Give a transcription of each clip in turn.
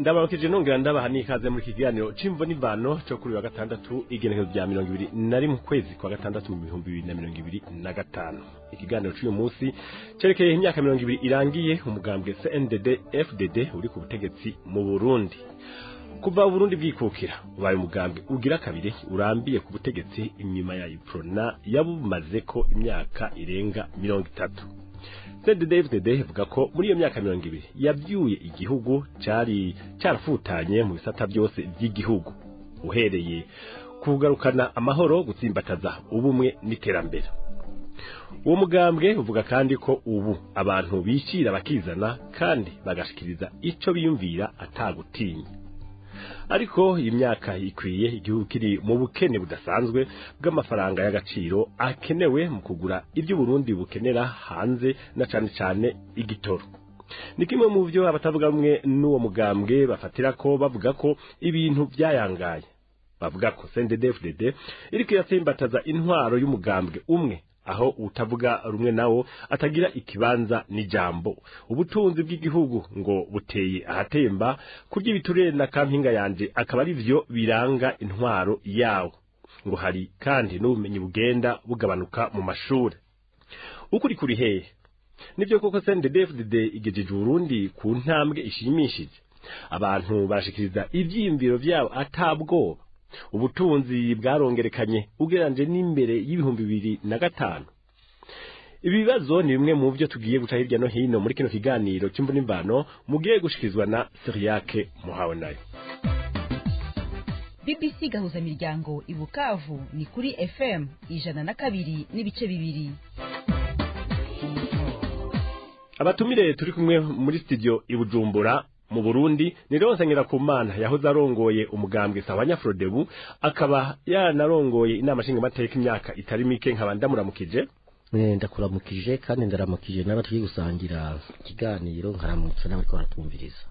Ndababakije nongera ndabaha n'ikaze muri kiganiro c'imvo n'imvano cyo kuri wa gatandatu, igenekerezo rya 21 kwezi kwa gatandatu mu 2025. Ikiganiro c'uyu munsi cerekeye imyaka 20 irangiye umugambwe CNDD FDD uri ku butegetsi mu Burundi. Kuva Burundi bwikukira, ubaye umugambwe ugira kabiri urambiye ku butegetsi inyuma ya Uprona yabumaze ko imyaka irenga 30. CNDD-FDD ivuga ko muri iyo myaka 20 yabyuye igihugu cari carafutanye mu bisata byose by'igihugu, uhereye kugarukana amahoro, gutsimbataza ubumwe n'iterambere. Uwo mugambwe uvuga kandi ko ubu abantu bicira bakizana kandi bagashikiriza ico biyumvira atagutinya. Ariko imyaka ikwiye igihugu kiri mu bukene budasanzwe bw'amafaranga y'agaciro akenewe mu kugura ibyo Burundi bukenera hanze, na cane cane igitoro. Ni kimwe mu byo abatavuga rumwe n'uwo mugambwe bafatira ko bavuga ko ibintu byayangaye. Bavuga ko CNDD-FDD iriko iratsimbataza intwaro y'umugambwe umwe, aho utavuga rumwe nawo atagira ikibanza n'ijambo. Ubutunzi bw'igihugu ngo buteye ahatemba, kurya ibiturire na kampinga yanje akaba ari vyo biranga intwaro yawo. Ngo hari kandi n'ubumenyi bugenda bugabanuka mu mashuri. Ukuri kuri hehe? Nivyo koko CNDD-FDD igejeje Burundi ku ntambwe ishimishije. Abantu barashikiriza ivyiyumviro vyabo atabwoba. Ubutunzi bwarongerekanye ugereranyije n'imbere y'2005. Ibibazo ni bimwe mu byo tugiye guca hirya no hino muri kino kiganiro c'imvo n'imvano mugiye gushikirizwa na Siriake Muhawenayo. BBC Gahuza Miryango i Bukavu ni kuri FM 102.2. Abatumire turi kumwe muri studio i Bujumbura mu Burundi ni Leonce Ngirakumana, yahoze arongoye umugambwe Sawanya Frodebu, akaba yanarongoye inama nshingamateka imyaka itari mike. Nkaba ndamuramukije. Ndakuramukije kandi ndaramukije n'aba tugiye gusangira ikiganiro, nkaramutse n'abariko baratumviriza.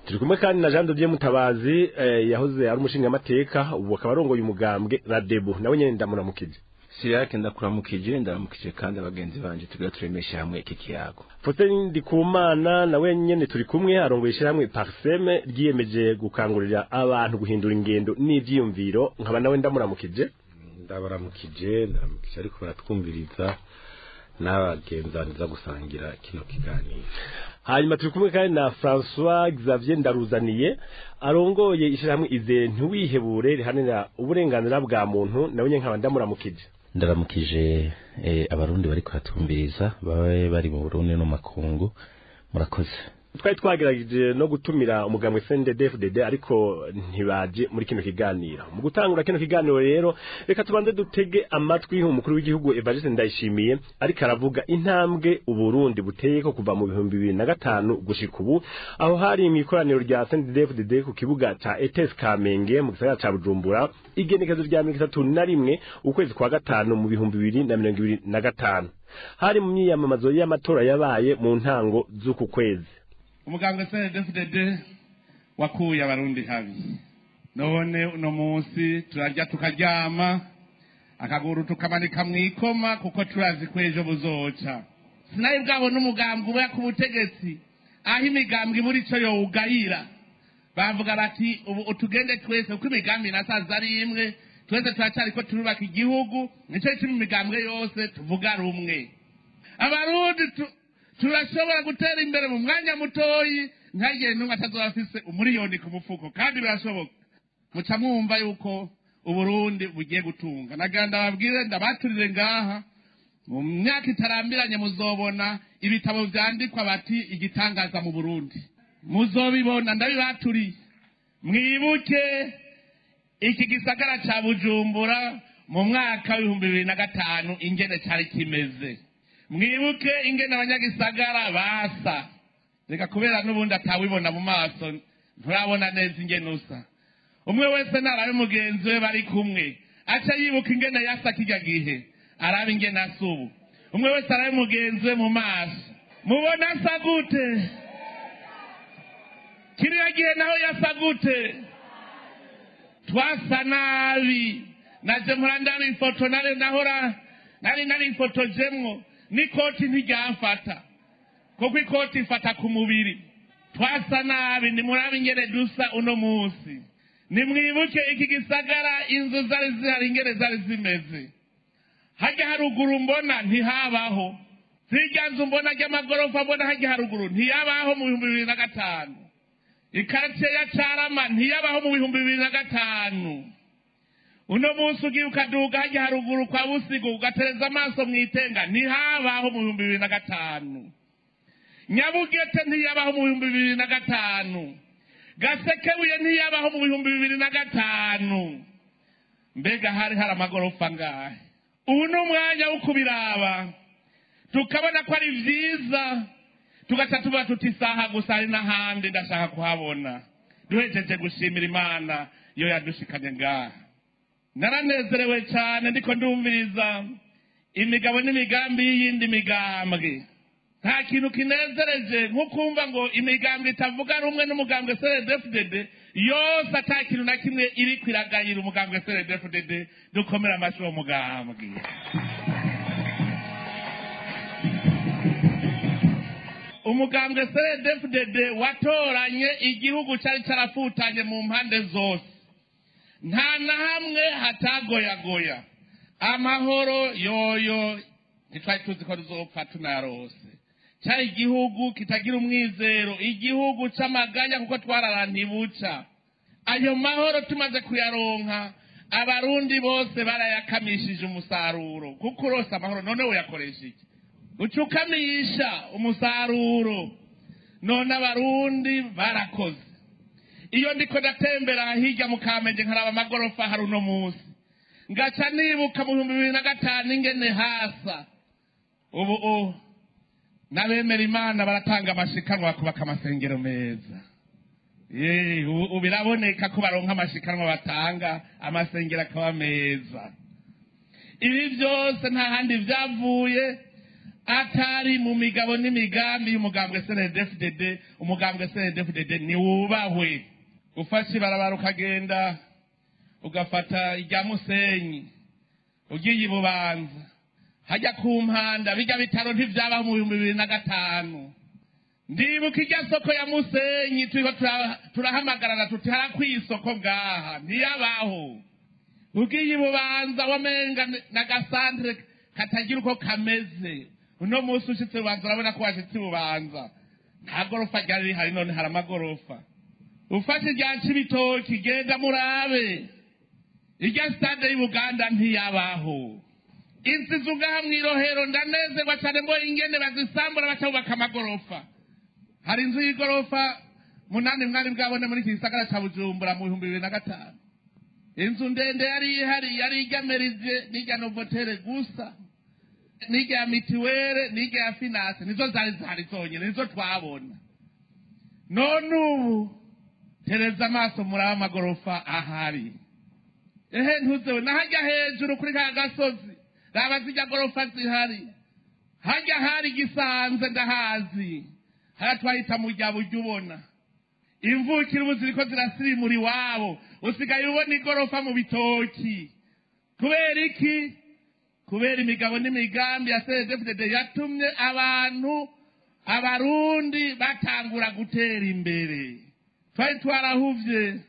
Turi kumwe kandi na Jean de Dieu Mutabazi, yahoze ari umushingamateka, ubu akaba arongoye umugambwe Radebu, nawe nyene ndamuramukije. Sirake, ndakuramukije, ndaramukije kandi abagenzi banje tugira turemeshe hamwe iki kiyago. Faustin Ndikumana nawe nyene turi kumwe, arongoye ishyirahamwe Parsem ryiyemeje gukangurira abantu guhindura ingendo n'ivyiyumviro, nkaba nawe ndamuramukije. Ndabaramukije, ndaramukije ariko baratwumviriza n'abagenzaniza gusangira kino kiganiro. Hanyuma turi kumwe kandi na François Xavier Ndaruzaniye, arongoye ishyirahamwe Izere Ntiwihebure riharanira uburenganzira bwa muntu, nawe nyene nkaba ndamuramukije. Ndaramukije abarundi bari kuhatumviriza, babe bari mu Burundi no makungu, murakoze. Twari twagerageje no gutumira umugambwe CNDD-FDD, ariko ntibaje muri kino kiganiro. Mu gutangura kino kiganiro rero, reka tubanze dutege amatwi umukuru w'igihugu Evariste Ndayishimiye ariko aravuga intambwe Uburundi buteye ko kuva mu 2005 gushika ubu, aho hari mu ikoraniro rya CNDD-FDD ku kibuga ca ETS Kamenge mu gisagara ca Bujumbura, igenekerezo rya 31 ukwezi kwa gatanu mu 2025. Hari mu myiyamamazo y'amatora yabaye mu ntango z'uku kwezi. Umugambwe CNDD-FDD wakuye abarundi habi, none uno munsi turarya tukaryama, akaguru tukamanika mwikoma, kuko turazi ko ejo buzoca. Sinayi bwabo n'umugambwe uba ku butegetsi aho imigambwe ibura ico yowugayira, bavuga bati ubu utugende twese, kuko imigambi nasanze ari imwe, twese turacariko turubaka igihugu. Nico gituma imigambwe yose tuvuga rumwe. Abarundi turashobora gutera imbere mu mwanya mutoyi, ntagire n'umwe atazoba afise umuriyoni ku mufuko, kandi birashoboka. Muca mwumva yuko Uburundi bugiye gutunga. Nagira ndababwire, ndabaturire ngaha, mu myaka itarambiranye muzobona ibitabo vyandikwa bati igitangaza mu Burundi, muzobibona, ndabibaturiye. Mwibuke iki gisagara ca Bujumbura mu mwaka w'2005 ingene cari kimeze, mwibuke ingene abanyagisagara basa. Reka kubera n'ubundi atawibona mu maso, nturabona neza ingene usa. Umwe wese narabe mugenzi we bari kumwe, aca yibuka ingene yasa kirya gihe, arabe ingene asa ubu. Umwe wese arabe mugenzi we mu maso, mubona asa gute? Kiriya gihe naho yasa gute? Twasa nabi. Naje mpora ndaba ifoto nari nahora nari narifotojemwo, n'ikoti ntiryamfata, kuko ikoti ifata ku mubiri. Twasa nabi, nimurabe ingene dusa uno munsi. Nimwibuke iki gisagara inzu zari zihari ingene zari zimeze. Hajya haruguru mbona ntihabaho. Zirya nzu mbona ry'amagorofa mbona hajya haruguru ntiyabaho mu 2005. Ikartie ya Carama ntiyabaho mu 2005. Uno munsi ugiye ukaduga hajya haruguru kwa Busigo ugatereza amaso mwitenga ntihabaho mu 2005. Nyabugete ntiyabaho mu 2005. Gasekebuye ntiyabaho mu 2005. Mbega hari amagorofa ngahe? Ubu ni umwanya wo kubiraba tukabona ko ari vyiza, tugaca tuba tuti isaha gusa hari n'ahandi ndashaka kuhabona. Duhejeje gushimira Imana yo yadushikanye ngaha. Naranezerewe cyane ndiko ndumviriza imigabo n'imigambi y'iyindi migambwe. Nta kintu kinezereje nko kumva ngo imigambwe itavuga rumwe n'umugambwe CNDD-FDD yose ata kintu na kimwe iri kwiragayira umugambwe CNDD-FDD. Dukomera amashyi uwo mugambwe. Umugambwe CNDD-FDD watoranye igihugu cyari cyarafutanye mu mpande zose, nta na hamwe hatagoyagoya. Amahoro yoyo ntitwari tuzi ko tuzopfa tunarose. Cyari igihugu kitagira umwizero, igihugu c'amaganya kuko twararantibuca. Ayo mahoro tumaze kuyaronka, abarundi bose barayakamishije umusaruro. Kuko urose amahoro none uyakoresha iki? Ucukamisha umusaruro. None abarundi barakoze. Iyo ndiko ndatembera hirya mu Kamenge nkaraba amagorofa hari uno munsi, ngaca nibuka mu 2005 ingene hasa. Ubu n'abemera Imana baratanga amashikanwa bakubaka amasengero meza. Ubu biraboneka ko baronka amashikanwa batanga, amasengero akaba meza. Ibi byose nta handi vyavuye atari mu migabo n'imigambi y'umugambwe CNDD-FDD. Umugambwe CNDD-FDD ni wubahwe. Ufashe ibarabara ukagenda ugafata irya Musenyi ugiye Ibubanza hajya ku Mpanda, bijya bitaro ntivyabaho mu 2005. Ndibuka irya soko ya Musenyi turiko turahamagarana tuti harakwiye isoko ngaha, ntiyabaho. Ugiye Ibubanza wamenga na gasantre katagira uko kameze. Uno munsi ushitse Bubanza urabona ko washitse Bubanza, nta gorofa ryari rihari, none hari amagorofa. Ufashe irya Cibitoki genda murabe, irya stade y'Ubuganda ntiyabaho. Inzizu ngaha mw'irohero ndanezerwa cyane mbonye ingene bazisambura bacubaka amagorofa. Hari inzu y'igorofa 8 mwari bwabone muri iki gisagara ca Bujumbura mu 2005. Inzu ndende yari ihari yari irya n'irya Novotel gusa, n'irya mitiwere n'irya finance, nizo zari zihari zonyene, nizo twabona. None ubu tereza amaso muraba amagorofa ahari. Ehe ntuzewe nahajya hejuru kuri ka gasozi raba zijya gorofa zihari. Hajya hari Gisanze ndahazi, haratwahita mu rya buryo ubona imvukira ubu ziriko zirasirimura iwabo, usigaye ubona igorofa mu bitoki. Kubera iki? Kubera imigabo n'imigambi ya CNDD-FDD yatumye abantu abarundi batangura gutera imbere. Twari twarahuvye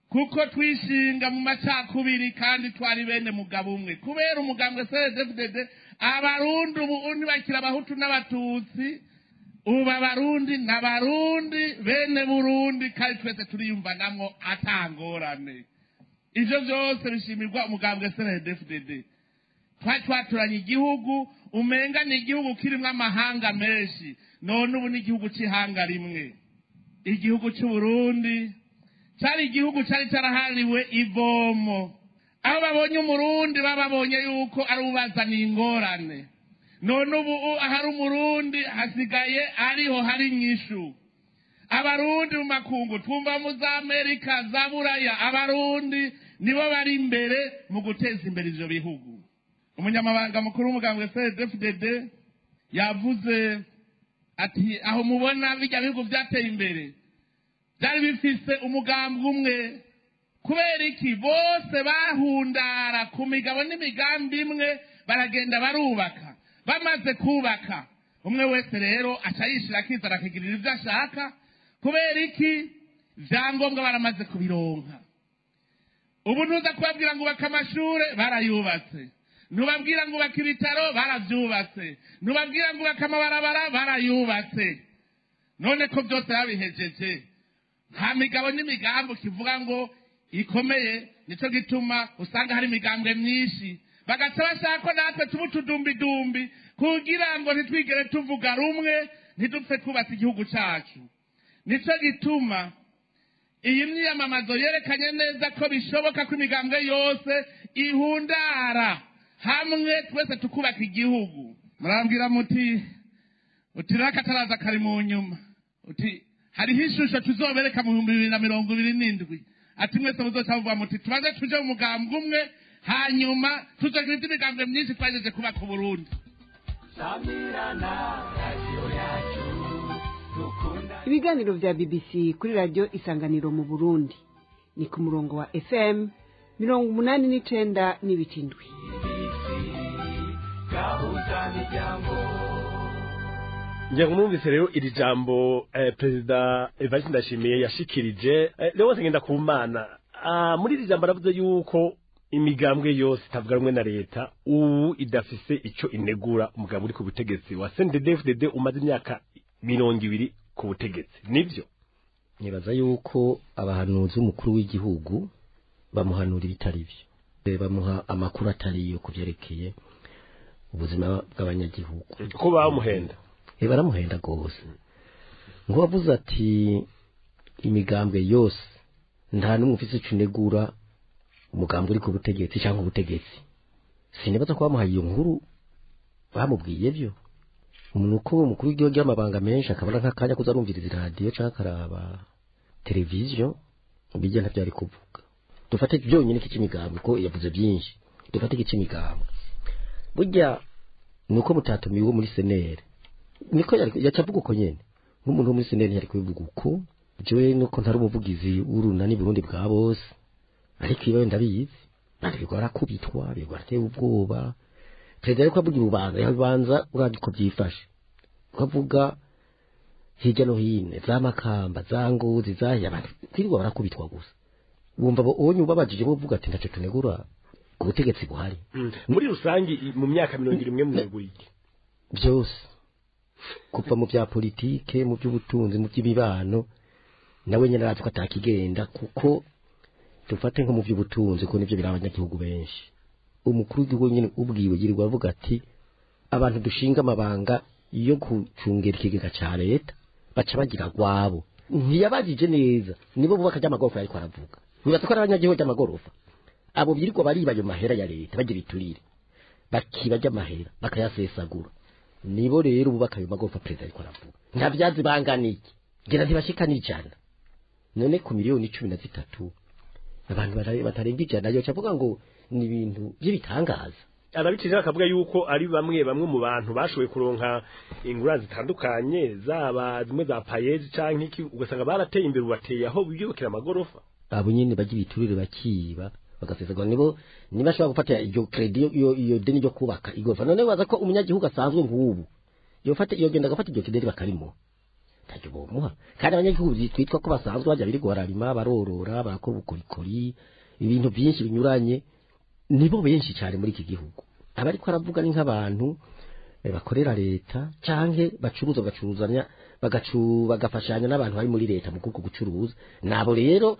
kuko twishinga mu macakubiri kandi twari bene mugabo umwe. Kubera umugambwe CNDD-FDD abarundi ubu ntibakira abahutu n'abatutsi, ubu abarundi n'abarundi bene Burundi, kandi twese turiyumvanamwo atangorane. Ivyo vyose bishimirwa umugambwe CNDD-FDD. Twari twaturanye igihugu umenga ni igihugu kirimwo amahanga menshi, none ubu ni igihugu c'ihanga rimwe. Igihugu c'Uburundi cari igihugu cari carahariwe ivomo. Aho babonye umurundi bababonye yuko ari ubazaniye ingorane. None ubu ahari umurundi hasigaye ariho hari inyishu. Abarundi mu makungu twumva mu za Amerika za Buraya, abarundi nibo bari imbere mu guteza imbere ivyo bihugu. Umunyamabanga mukuru w'umugambwe CNDD-FDD yavuze ati aho mubona bijya bihugu vyateye imbere byari bifise umugambwe umwe. Kubera iki? Bose bahundara ku migabo n'imigambi imwe, baragenda barubaka. Bamaze kubaka, umwe wese rero aca yishira akizana akigirira ivyo ashaka. Kubera iki? Vyangombwa baramaze kubironka. Ubu ntuza kubabwira ngo ubake amashure, barayubatse. Ntubabwira ngo ubake ibitaro, baravyubatse. Ntubabwira ngo ubake amabarabara, barayubatse. None ko byose babihejeje, nta migabo n'imigambi kivuga ngo ikomeye. Nico gituma usanga hari imigambwe myinshi, bagaca bashaka ko natwe tuba utudumbidumbi kugira ngo ntitwigere tuvuga rumwe, ntidupfe twubatse igihugu cacu. Nico gituma iyi myiyamamazo yerekanye neza ko bishoboka ko imigambwe yose ihundara hamwe, twese tukubaka igihugu. Murambwira muti uti rakataraza kari mu nyuma, uti hariho ishusho tuzobereka mu 2027, ati mwese muzoca muvuga muti tubanze tuje mu mugambwe umwe, hanyuma tuzogira indi migambwe myinshi twagejeje kubaka Uburundi. Ibiganiro vya BBC kuri radio Isanganiro mu Burundi ni ku murongo wa FM 89.7. Ngira ngo mwumvise rero iri jambo Perezida Evariste Ndayishimiye yashikirije. Leonce Ngendakumana, muri iri jambo aravuze yuko imigambwe yose itavuga rumwe na leta ubu idafise ico inegura umugambwe uri ku butegetsi wa CNDD-FDD umaze imyaka 20 ku butegetsi. Nivyo? Nibaza yuko abahanuzi b'umukuru w'igihugu bamuhanura ibitari byo, bamuha amakuru atari yo kuvyerekeye ubuzima bw'abanyagihugu. Ko bamuhenda? Baramuhenda gose. Ngo wavuze ati imigambwe yose nta n'umwe ufise ico unegura umugambwe uri ku butegetsi cyangwa ubutegetsi. Sinibaza ko bamuhaye iyo nkuru, bamubwiye byo. Umuntu uko umukuru w'igihugu y'amabanga menshi akabona nk'akanya kuza arumviriza iradiyo canke akaraba televiziyo, bijya ntavyari kuvuga. Dufate byonyine iki c'imigambwe, ko yavuze byinshi. Dufate iki c'imigambwe, burya nuko mutatumiwe muri senere, niko yaca avuga uko nyene. Nk'umuntu wo muri senere ntiyari kubivuga uko. Jewe nuko ntari umuvugizi w'urunani Burundi bwa bose, ariko ibayo ndabizi, birirwa barakubitwa, birirwa barateye ubwoba. Perezida ariko avuga urubanza, yabanza uravye uko vyifashe, uko avuga hirya no hino, za Makamba, za Ngozi, zahiye, abantu kwirirwa barakubitwa gusa. Wumva onye ubabajije bovuga ati ntaco tunegura ku butegetsi buhari. Muri rusangi mu myaka 71 munegura iki? Byose, kuva mu bya politike, mu by'ubutunzi, mu by'imibano, nawe nyene arazi ko atakigenda. Kuko dufate nko mu by'ubutunzi, ko nivyo biraba abanyagihugu benshi. Umukuru w'igihugu nyene ubwiwe yirirwa avuga ati abantu dushinga amabanga yo gucungera ikigega ca leta baca bagira gwabo. Ntiyabajije neza nibo bubaka ry'amagorofa yariko aravuga. Nibaza ko ari abanyagihugu ry'amagorofa, abo birirwa bariba ayo mahera ya leta, bagira iturire, bakiba ry'amahera bakayasesagura. Nibo rero bubaka ayo magorofa perezida ariko aravuga. Nta vyazi bangana iki, ngira ntibashika n'ijana. None ku 13 miliyoni abantu batarenga 100 yoca avuga ngo ni ibintu by'ibitangaza. Arabicije bakavuga yuko ari bamwe bamwe mu bantu bashoboye kuronka ingurane zitandukanye, zaba zimwe za payeji canke iki, ugasanga barateye imbere, ubateye aho biyubakira amagorofa. Abo nyene bagira ibiturire bakiba bagasesagura, nibo niba ashobora gufata iyo credit, iyo deni ryo kubaka igorofa. None waza ko umunyagihugu asanzwe nk'ubu yofata iyo genda agafata iryo credit bakarimuha, ntacyo bomuha. Kandi abanyagihugu twitwa ko basanzwe bajya birirwa bararima, barorora, barakora ubukorikori, ibintu byinshi binyuranye, nibo benshi cyane muri iki gihugu. Abariko aravuga ni nk'abantu bakorera leta canke bacuruza, bagacuruzanya, bagafashanya n'abantu bari muri leta mu kubwo gucuruza. Nabo rero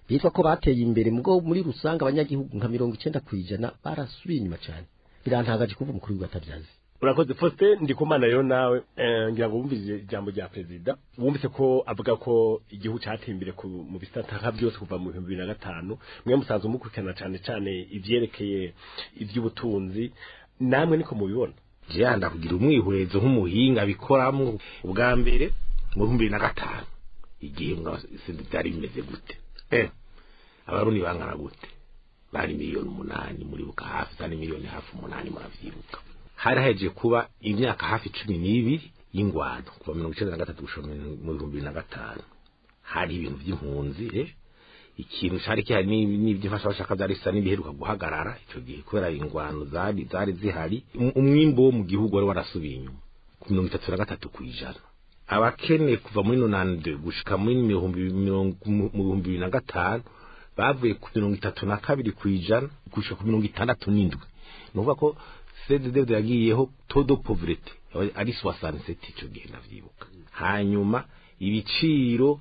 bitwa ko bateye imbere, mugo muri rusanga abanyagihugu nka 90% barasubiye inyuma cyane. Birantangaje kuva umukuru w'igihugu atabyazi. Urakoze Faustin Ndikumana. Rero nawe ngira ngo wumvise ijambo rya perezida, wumvise ko avuga ko igihugu cateye imbere mu bisata nka byose kuva mu 2005. Mwe musanzwe mukurikirana cane cane ivyerekeye ivy'ubutunzi, namwe niko mubibona? Jewe ndakugira umwihwezo nk'umuhinga bikoramwo. Ubwa mbere mu 2005 igihe sinzi byari bimeze gute, Abarundi bangana gute? Bari 8 miliyoni, muribuka, hafi zari miliyoni hafi 8, muravyibuka. Hari hahejeje kuba imyaka hafi 12 y'ingwano, kuva 93 gushika mu 2005. Hari ibintu vy'impunzi, ikintu cari kihari n'ivy'imfashabashaka vyari bisa n'ibiheruka guhagarara ico gihe kubera ingwano zari zihari. Umwimbu wo mu gihugu wari warasubiye inyuma ku 33%. Abakene kuva muri 92 gushika muri 2005 bavuye ku 32% gushika ku 67. Nuvuga ko CNDD yagiyeho taux de pauvreté ari 67 ico gihe ndavyibuka. Hanyuma ibiciro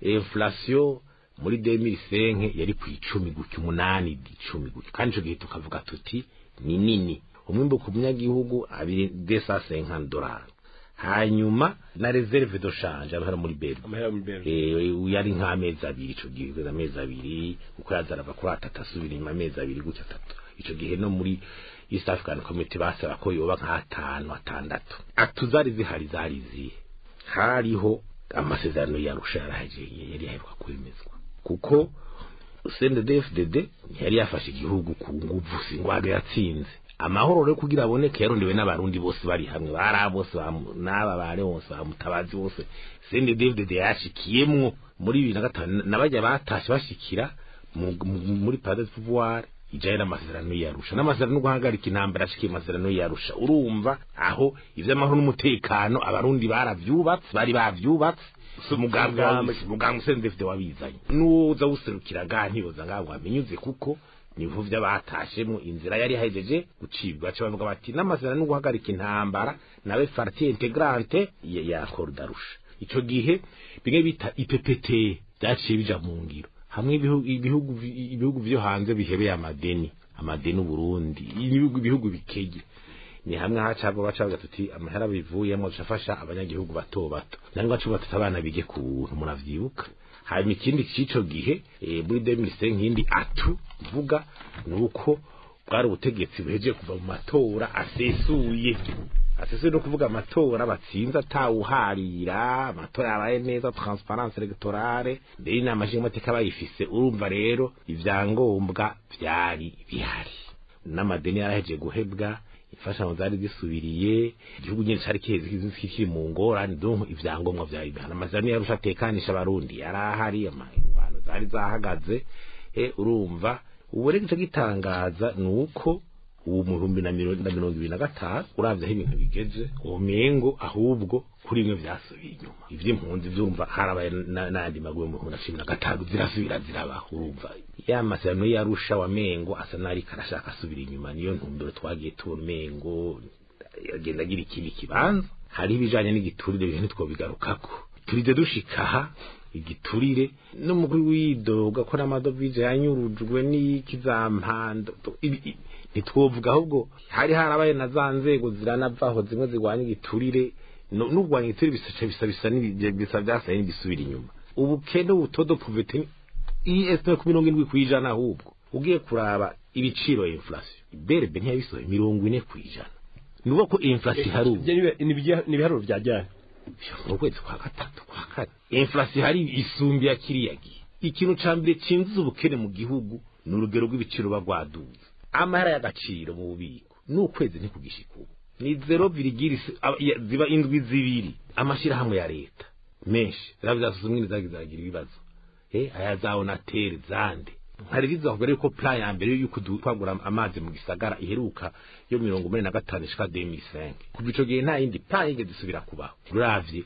inflation muri 2005 yari ku 10 gutyo 8 10 gutyo, kandi ico gihe tukavuga tuti ni nini. Umwimbo ku munyagihugu $250. Hanyuma na reserve de change amahera muri BRB yari nk'amezi abiri ico gihe, amezi abiri uko yazarava kuri atatu asubira inyuma amezi abiri gutyo atatu. Ico gihe no muri East African Community basaba ko yoba nk'atanu atandatu. Atuzari zihari zari zihe? Hariho amasezerano yarusha yarahejeje yari yaheruka kwemezwa, kuko CNDD-FDD ntiyari yafashe igihugu ku nguvu, singwaga yatsinze. Amahoro rero kugira aboneke yarondewe n'abarundi bose bari hamwe, bari bose n'aba bare bose bamutabazi bose. CNDD-FDD yashikiyemwo muri 2005 n'abajya batashe bashikira muri Palais de Pouvoir ijaye n'amasezerano yarusha, n'amasezerano guhagarika intambara ashikiye amasezerano yarusha. Urumva aho ivy'amahoro n'umutekano abarundi baravyubatse, bari bavyubatse. Umugambwe CNDD-FDD wabizanye n'uwoza wuserukiraga ntiyoza ngaho wamenyuze, kuko niho vyabatashemwo inzira yari hajeje gucibwa. Baca bavuga bati n'amasezerano no guhagarika intambara nawe partie intégrante ya Accord d'Arusha. Ico gihe bimwe bita IPPT byaciye bija mu ngiro, hamwe ibihugu vyo hanze bihebeye amadeni Burundi, ibihugu bikeye ni hamwe hacabwa bacavuga tuti amahera bivuyemo dushafasha abanyagihugu bato bato, nangwa bacu batatu abana bige ku buntu, muravyibuka. Hanyuma ikindi c'ico gihe muri 2005 nkindi atu mvuga nuko bwari ubutegetsi buhejeje kuva mu matora asesuye no kuvuga amatora batsinze atawuharira, amatora yabaye neza, transparence electorale, mbere inama nshingamateka bayifise. Urumva rero ivyangombwa vyari bihari, n'amadeni yarahejeje guhebwa, imfashanyo zari zisubiriye, igihugu nyene cari kiri mu ngorane. Donc ivyangombwa vyari bihari, amasezerano yarusha atekanisha abarundi yarahari, ingwano zari zahagaze. Urumva ubu rero ico gitangaza nuko ubu mu 2025 uravye aho ibintu bigeze, umengo ahubwo kuri bimwe vyasubiye inyuma. Ivy'impunzi vyumva harabaye n'andi magume mu 2015 zirasubira zirabaho. Urumva ya masezerano yarusha wa mengo asa nari karashaka asubira inyuma, niyo ntumbero twagiye tubona mengo agenda agira ikindi kibanza. Hari ibijanye n'igiturire ibintu twobigarukako, turize dushikaha igiturire n'umukuru widoga ko n'amadovize yanyurujwe n'ikizampando, ntitwovuga ahubwo hari harabaye na za nzego ziranavaho zimwe zirwanya igiturire, n'urwanya igiturire bisa byasaye n'ibisubira inyuma. Ubukene ubutodo pauvreté ISP ku 70% ahubwo ugiye kuraba ibiciro inflation BRB ntiyabisohoye 40%. Nuko ko inflation hari ubu ni ibiharuro byajyanye mu kwezi kwa gatatu kwa kane, inflation hari isumbi ya kiriya gihe. Ikintu ca mbere cinjiza ubukene mu gihugu ni urugero rw'ibiciro bagwaduza, amahera y'agaciro mu bubiko n'ukwezi ntikugishika ubu ni 0, ziba indwi zibiri. Amashirahamwe ya leta menshi ravyasuzumwe zagira ibibazo, aya za Onatel zande hari bizavuga yuko plan ya mbere yuko twagura amazi mu gisagara iheruka yo 45 ishika 2005. Kuva ico gihe nta yindi plan yigeze isubira kubaho. Uravye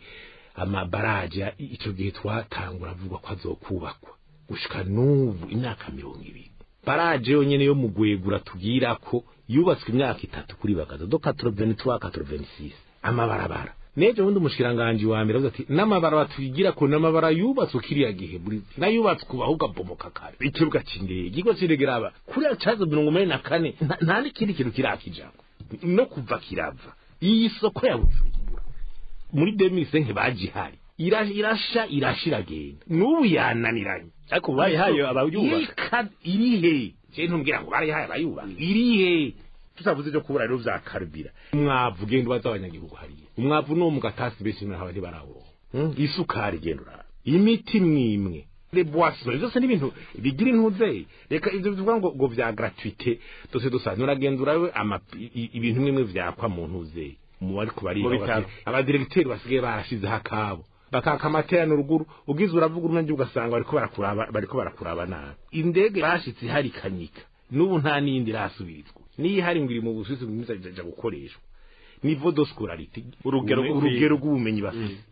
amabaraje ico gihe twatangura avuga ko azokubakwa gushika n'ubu imyaka 20. Baraje yonyene yo mugwegura tugira ko yubatswe imyaka 3 kuri bagaza do 83 86. Amabarabara nejo wundi umushikiranganje wa mbere avuze ati n'amabara tuyigira ko n'amabara yubatswe kiriya gihe muri nayubatswe kubaho gabomoka kare. Ikibuga c'indege ikigo c'indege raba kuri cazo 84 nta n'ikindi kintu kirakijako no kuva kirava. Iyi soko ya Bujumbura muri 2005 bajihari irasha irashiragenda n'ubu yananiranye, ariko bayihaye abayubaka irihe? Je ntumbwira ngo barayihaye abayubaka irihe? Tutavuze cyo kubura rero vya karubira umwavu genda baza abanyagihugu hariye umwavu no mugatasi bese n'aho bari barawuro isukari genda ura imiti mwimwe les boissons byose n'ibintu bigira intuze. Reka ivyo bivuga ngo vya gratuité dose dosana uragenda urawe ibintu mwimwe vyakwa mu ntuze mu bari kubari abadirecteur basigaye barashize hakabo bakaka amaterano ruguru ugize uravuga urunange ugasanga bariko barakuraba nabi. Indege bashitse hari kanyika n'ubu nta nindi rasubirizwa, niyi hari ngiri mu Busuwisi mwiza jaja gukoreshwa. Niveau de scolarité urugero rw'ubumenyi bafise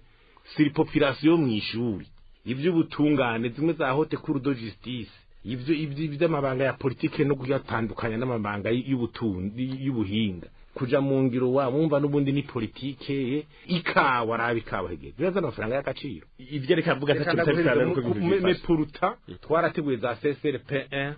Surpopulation mu ishuri, ivy'ubutungane zimwe za haute cour de justice, ivyo ivy'amabanga ya politike no kuyatandukanya n'amabanga y'ubutunzi y'ubuhinga kuja mu ngiro wa mumva n'ubundi ni politike. Ikawa, rabi ikawa hegeze biraza amafaranga y'agaciro. Ivyo reka avuga ntacyo bitabisana nuko ibintu Me byifashe. Puruta twarateguye za CCRP1,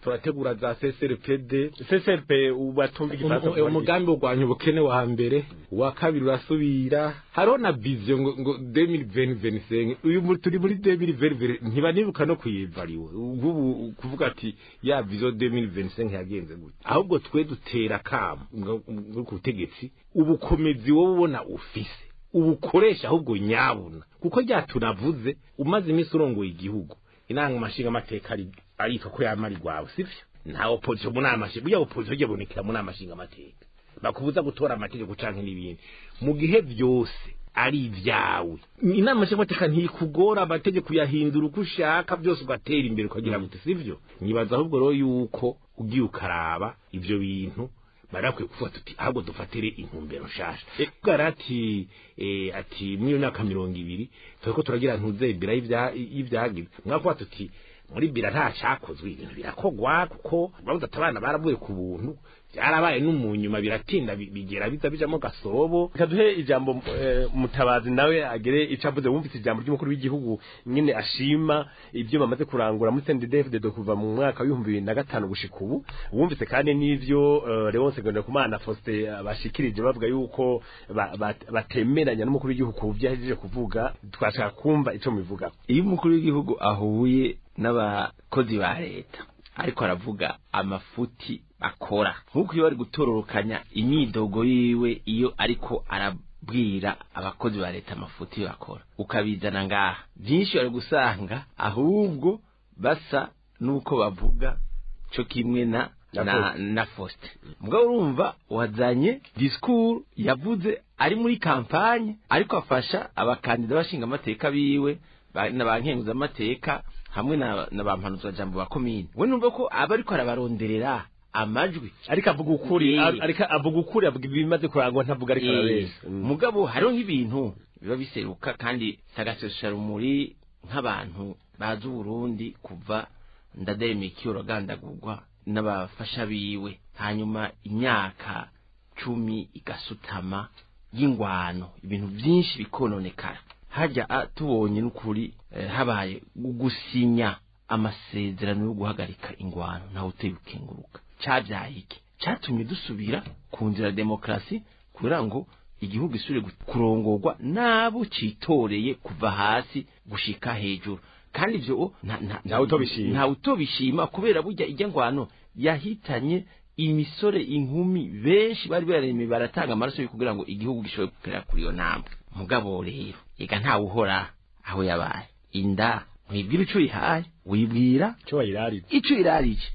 turategura za CCRPD. CCRP ubatumva igifaransa. Umugambi wo kurwanya ubukene wa mbere, uwa kabiri urasubira. Hariho na vision ngo 2025, uyu turi muri 2020, ntiba nibuka no kuyivariwe ubu kuvuga ati ya vision 2025 yagenze gute. Ahubwo twe dutera kamo ngo ku butegetsi, ubukomezi wowe ubona ufise ubukoresha ahubwo nyabuna, kuko rya tunavuze umaze iminsi urongoye igihugu, inama mashinga amateka ari ariko ko yamara igwawe, sivyo? Nta opposition mu nama, burya opposition ibonekera mu nama nshinga amateka, bakubuza gutora amategeko canke n'ibindi mu gihe byose ari ibyawe. Inama nshingamateka ntikugora, amategeko uyahindura uko ushaka, byose ugatera imbere ukagira gute, sivyo? Nibaza ahubwo rero yuko ugiye ukaraba ivyo bintu bari bakwiye kuvuga tuti ahubwo dufatire intumbero nshasha. Bwari ati ati muri iyo myaka 20 turiko turagira ntuzebira y'ivyagize, mwakuba tuti muri bira nta cakozwe, ibintu birakogwa, kuko babuze ati abana baravuye ku buntu, byarabaye n'umunyuma biratinda bigera biza bijamo gasobo. Reka duhe ijambo Mutabazi nawe agere ico avuze. Wumvise ijambo ry'umukuru w'igihugu nyine ashima ibyo bamaze kurangura muri CNDD-FDD kuva mu mwaka wa 2005 gushika ubu. Wumvise kandi n'ivyo Leonce Ngendakumana, Faustin bashikirije bavuga yuko batemeranya n'umukuru w'igihugu ku byo yahejeje kuvuga. Twashaka kumva ico mubivuga. Iyo umukuru w'igihugu ahuye n'abakozi ba leta ariko aravuga amafuti bakora, nk'uko iyo bari gutororokanya imyidogo yiwe, iyo ariko arabwira abakozi ba leta amafuti bakora, ukabizana ngaha, byinshi bari gusanga ahubwo basa n'uko bavuga cyo kimwe na Faustin. Mugabo urumva wazanye discours yavuze ari muri campagne, ariko afasha abakandida bashinga amateka biwe na ba nkenguzamateka hamwe na ba mpanuzwajambo ba komine. We numva ko aba ariko arabaronderera amajwi. Ariko avuga ukuri. Ariko avuga ukuri, avuga ibimaze kurangwa, ntavuga ariko arabesha. Mugabo hariho nk'ibintu biba biseruka kandi sagasesharumuri nk'abantu bazi Uburundi kuva Ndadaye uragandagurwa n'abafasha biwe, hanyuma imyaka 10 igasutama y'ingwano, ibintu byinshi bikononekara. Hajya tubonye n'ukuri habaye gusinya amasezerano yo guhagarika ingwano, ntawe uteye ukenguruka. Cabyaye iki? Catumye dusubira ku nzira ya demokarasi kugira ngo igihugu gisubire kurongorwa n'abo citoreye kuva hasi gushika hejuru. Kandi ivyo Ntawe utobishima. Ntawe utobishima, kubera burya ijya ngwano yahitanye imisore, inkumi benshi bari baremye baratanga amaraso yo kugira ngo igihugu gishobore kugera kuri iyo ntambwe. Mugabo rero ega ntawe uhora aho yabaye inda, ntiwibwira ico uyihaye, wibwira ico wayirarije. Ico irarije.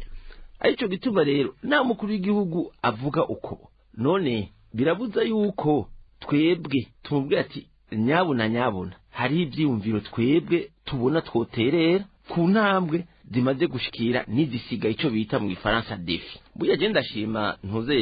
Arico gituma rero nta mukuru w'igihugu avuga uko none birabuza yuko twebwe tumubwira ati nyabuna nyabuna, hari ivyiyumviro twebwe tubona twoterera ku ntambwe zimaze gushikira n'izisigaye, ico bita mu gifaransa défi. Burya je ndashima ntuze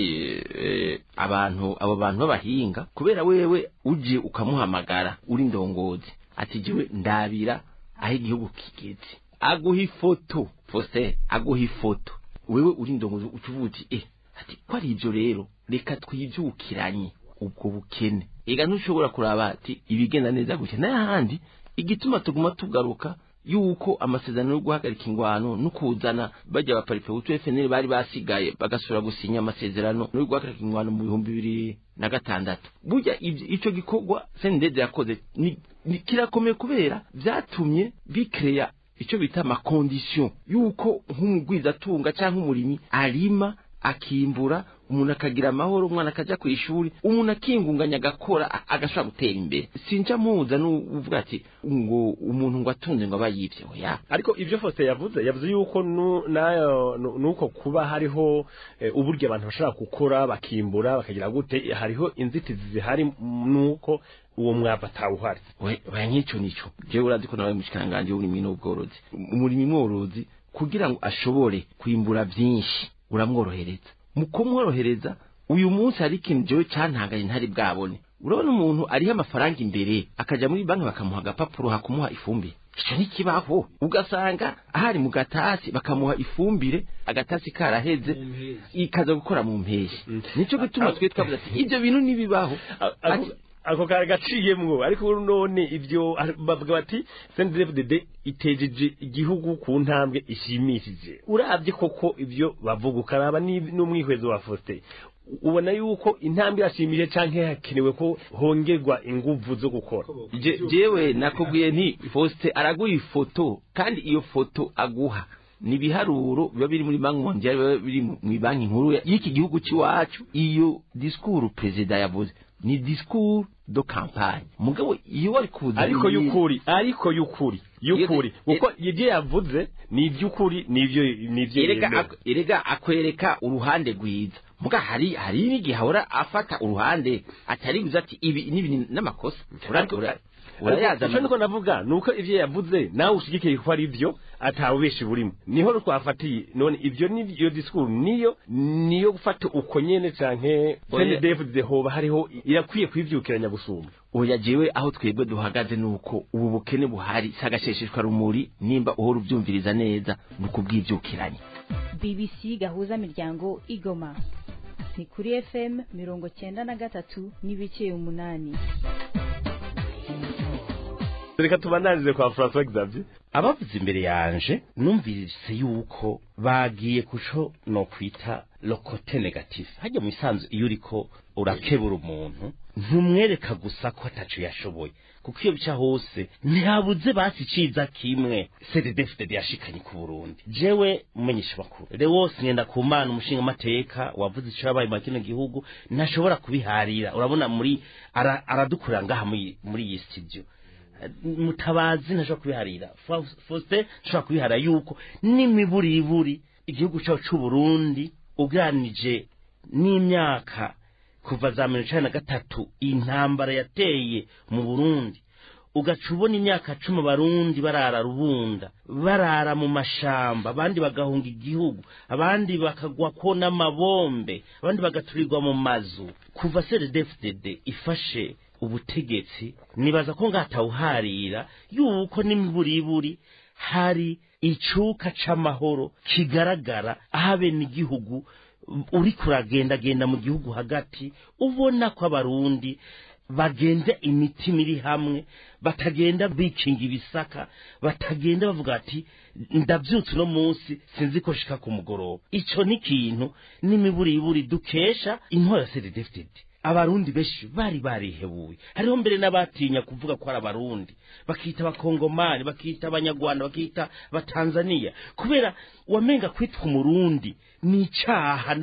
abantu, abo bantu b'abahinga, kubera wewe uje ukamuhamagara uri ndongozi ati jewe ndabira aho igihugu kigeze, aguha ifoto. Faustin aguha ifoto, wewe uri ndongozi ucuvuga uti ati ko ari ibyo rero, reka twibyukiranye ubwo bukene. Ega ntushobora kuraba ati ibigenda neza gutya n'ahandi. Igituma tuguma tugaruka yuko amasezerano yo guhagarika ingwano no kuzana bajya ba Palipehutu FNL bari basigaye bagasura gusinya amasezerano yo guhagarika ingwano mu 2006, burya ico gikorwa CNDD yakoze ni kirakomeye, kubera vyatumye bikreya ico bita ama condition yuko nk'umugwizatunga cyangwa umurimyi arima akimbura, umuntu akagira amahoro, umwana akaja ku ishuri, umuntu akingunganya, agakora, agashobora gutera imbere. Sinja muza n'uvuga ati ngo umuntu ngo atunze ngo aba yivye, oya. Ariko ivyo Faustin yavuze yuko nayo nuko kuba hariho uburyo abantu bashobora gukora bakimbura bakagira gute, hariho inzitizi zihari nuko uwo mwavu atawuhari. We nk'icyo nico jewe urazi ko nawe mushikanganje w'uburimyi n'ubworozi, umurimyi mworozi kugira ngo ashobore kwimbura vyinshi uramworohereza. Mu kumworohereza, uyu munsi hari ikintu jewe cantangaye ntari bwabone. Urabona umuntu ariho amafaranga imbere akaja muri banki bakamuha agapapuro hakumuha ifumbire, ico ntikibaho. Ugasanga ahari mu gatasi bakamuha ifumbire, agatasi karaheze, ikaza gukora mu mpeshi. Nico gituma twe twavuze ati ibyo bintu ntibibaho. Ako kari gaciyemwo. Ariko none ibyo bavuga bati CNDD-FDD itejeje igihugu ku ntambwe ishimishije, uravye koko ibyo bavuga ukaraba n'umwihwezo wa Faustin, ubona yuko intambwe irashimije canke hakenewe ko hongerwa inguvu zo gukora? Jewe nakubwiye nti Faustin araguha ifoto, kandi iyo foto aguha ni ibiharuro biba biri muri Banque mondiale, biba biri mu banki nkuru y'iki gihugu c'iwacu. Iyo discours perezida yavuze ni discours de campagne, mugabo iyo wari kuza ariko y'ukuri, ariko y'ukuri kuko ibyo yavuze ni iby'ukuri, nivyo erega akwereka uruhande rwiza, muga hari n'igihe ahora afata uruhande atari guza ati ibi n'ibi n'amakosa. Urayaza. Icyo niko navuga nuko ivyo yavuze nawe ushigikiye ko ari ivyo atawubeshi burimo, niho twafatiye. None ivyo ni discours niyo gufata uko nyene canke CNDD-FDD hoba hariho irakwiye kwivyukiranya gusumba? Oya, jewe aho twebwe duhagaze nuko ubu bukene buhari sagashesheshwa rumuri, nimba uhora uvyumviriza neza nukubwivyukiranya. BBC gahuza miryango igoma ni kuri FM 93.8. Reka tubananize kwa François Xavier. Abavuze imbere yanje numvise yuko bagiye kuco no kwita le côté négatif. Hajya mu isanzu iyo uriko urakebura umuntu ntumwereka gusa ko ataco yashoboye, kuko iyo bica hose ntihabuze basi iciza kimwe CNDD-FDD yashikanye ku Burundi. Jewe mumenyesha makuru Lewos Ngendakumana, umushinga mateka wavuze ico yabaye mu kino gihugu, ntashobora kubiharira. Urabona muri aradukura ngaha muri iyi studio, Mutabazi ntashobora kubiharira, Faustin ntashobora kubiharira yuko n'imiburiburi igihugu cyacu c'u Burundi uganije n'imyaka kuva za 1993 intambara yateye mu Burundi, ugaca ubona imyaka 10 abarundi barara rubunda, barara mu mashamba, abandi bagahunga igihugu, abandi bakagwa ko n'amabombe, abandi bagaturirwa mu mazu. Kuva CNDD-FDD ifashe ubutegetsi, nibaza ko ngatawuharira yuko n'imiburiburi hari icuka c'amahoro kigaragara aho abenegihugu uri kuragendagenda mu gihugu hagati, ubona ko abarundi bagenda imitima iri hamwe, batagenda bikinga ibisaka, batagenda bavuga ati ndabyutse uno munsi sinzi ko shika ku mugoroba. Ico ni ikintu n'imiburiburi dukesha intwaro ya CNDD-FDD. Abarundi benshi bari barihebuye, hariho mbere n'abatinya kuvuga ko ari abarundi, bakita abakongomani, bakita abanyarwanda, bakita abatanzania, kubera wamenga kwitwa umurundi ni icaha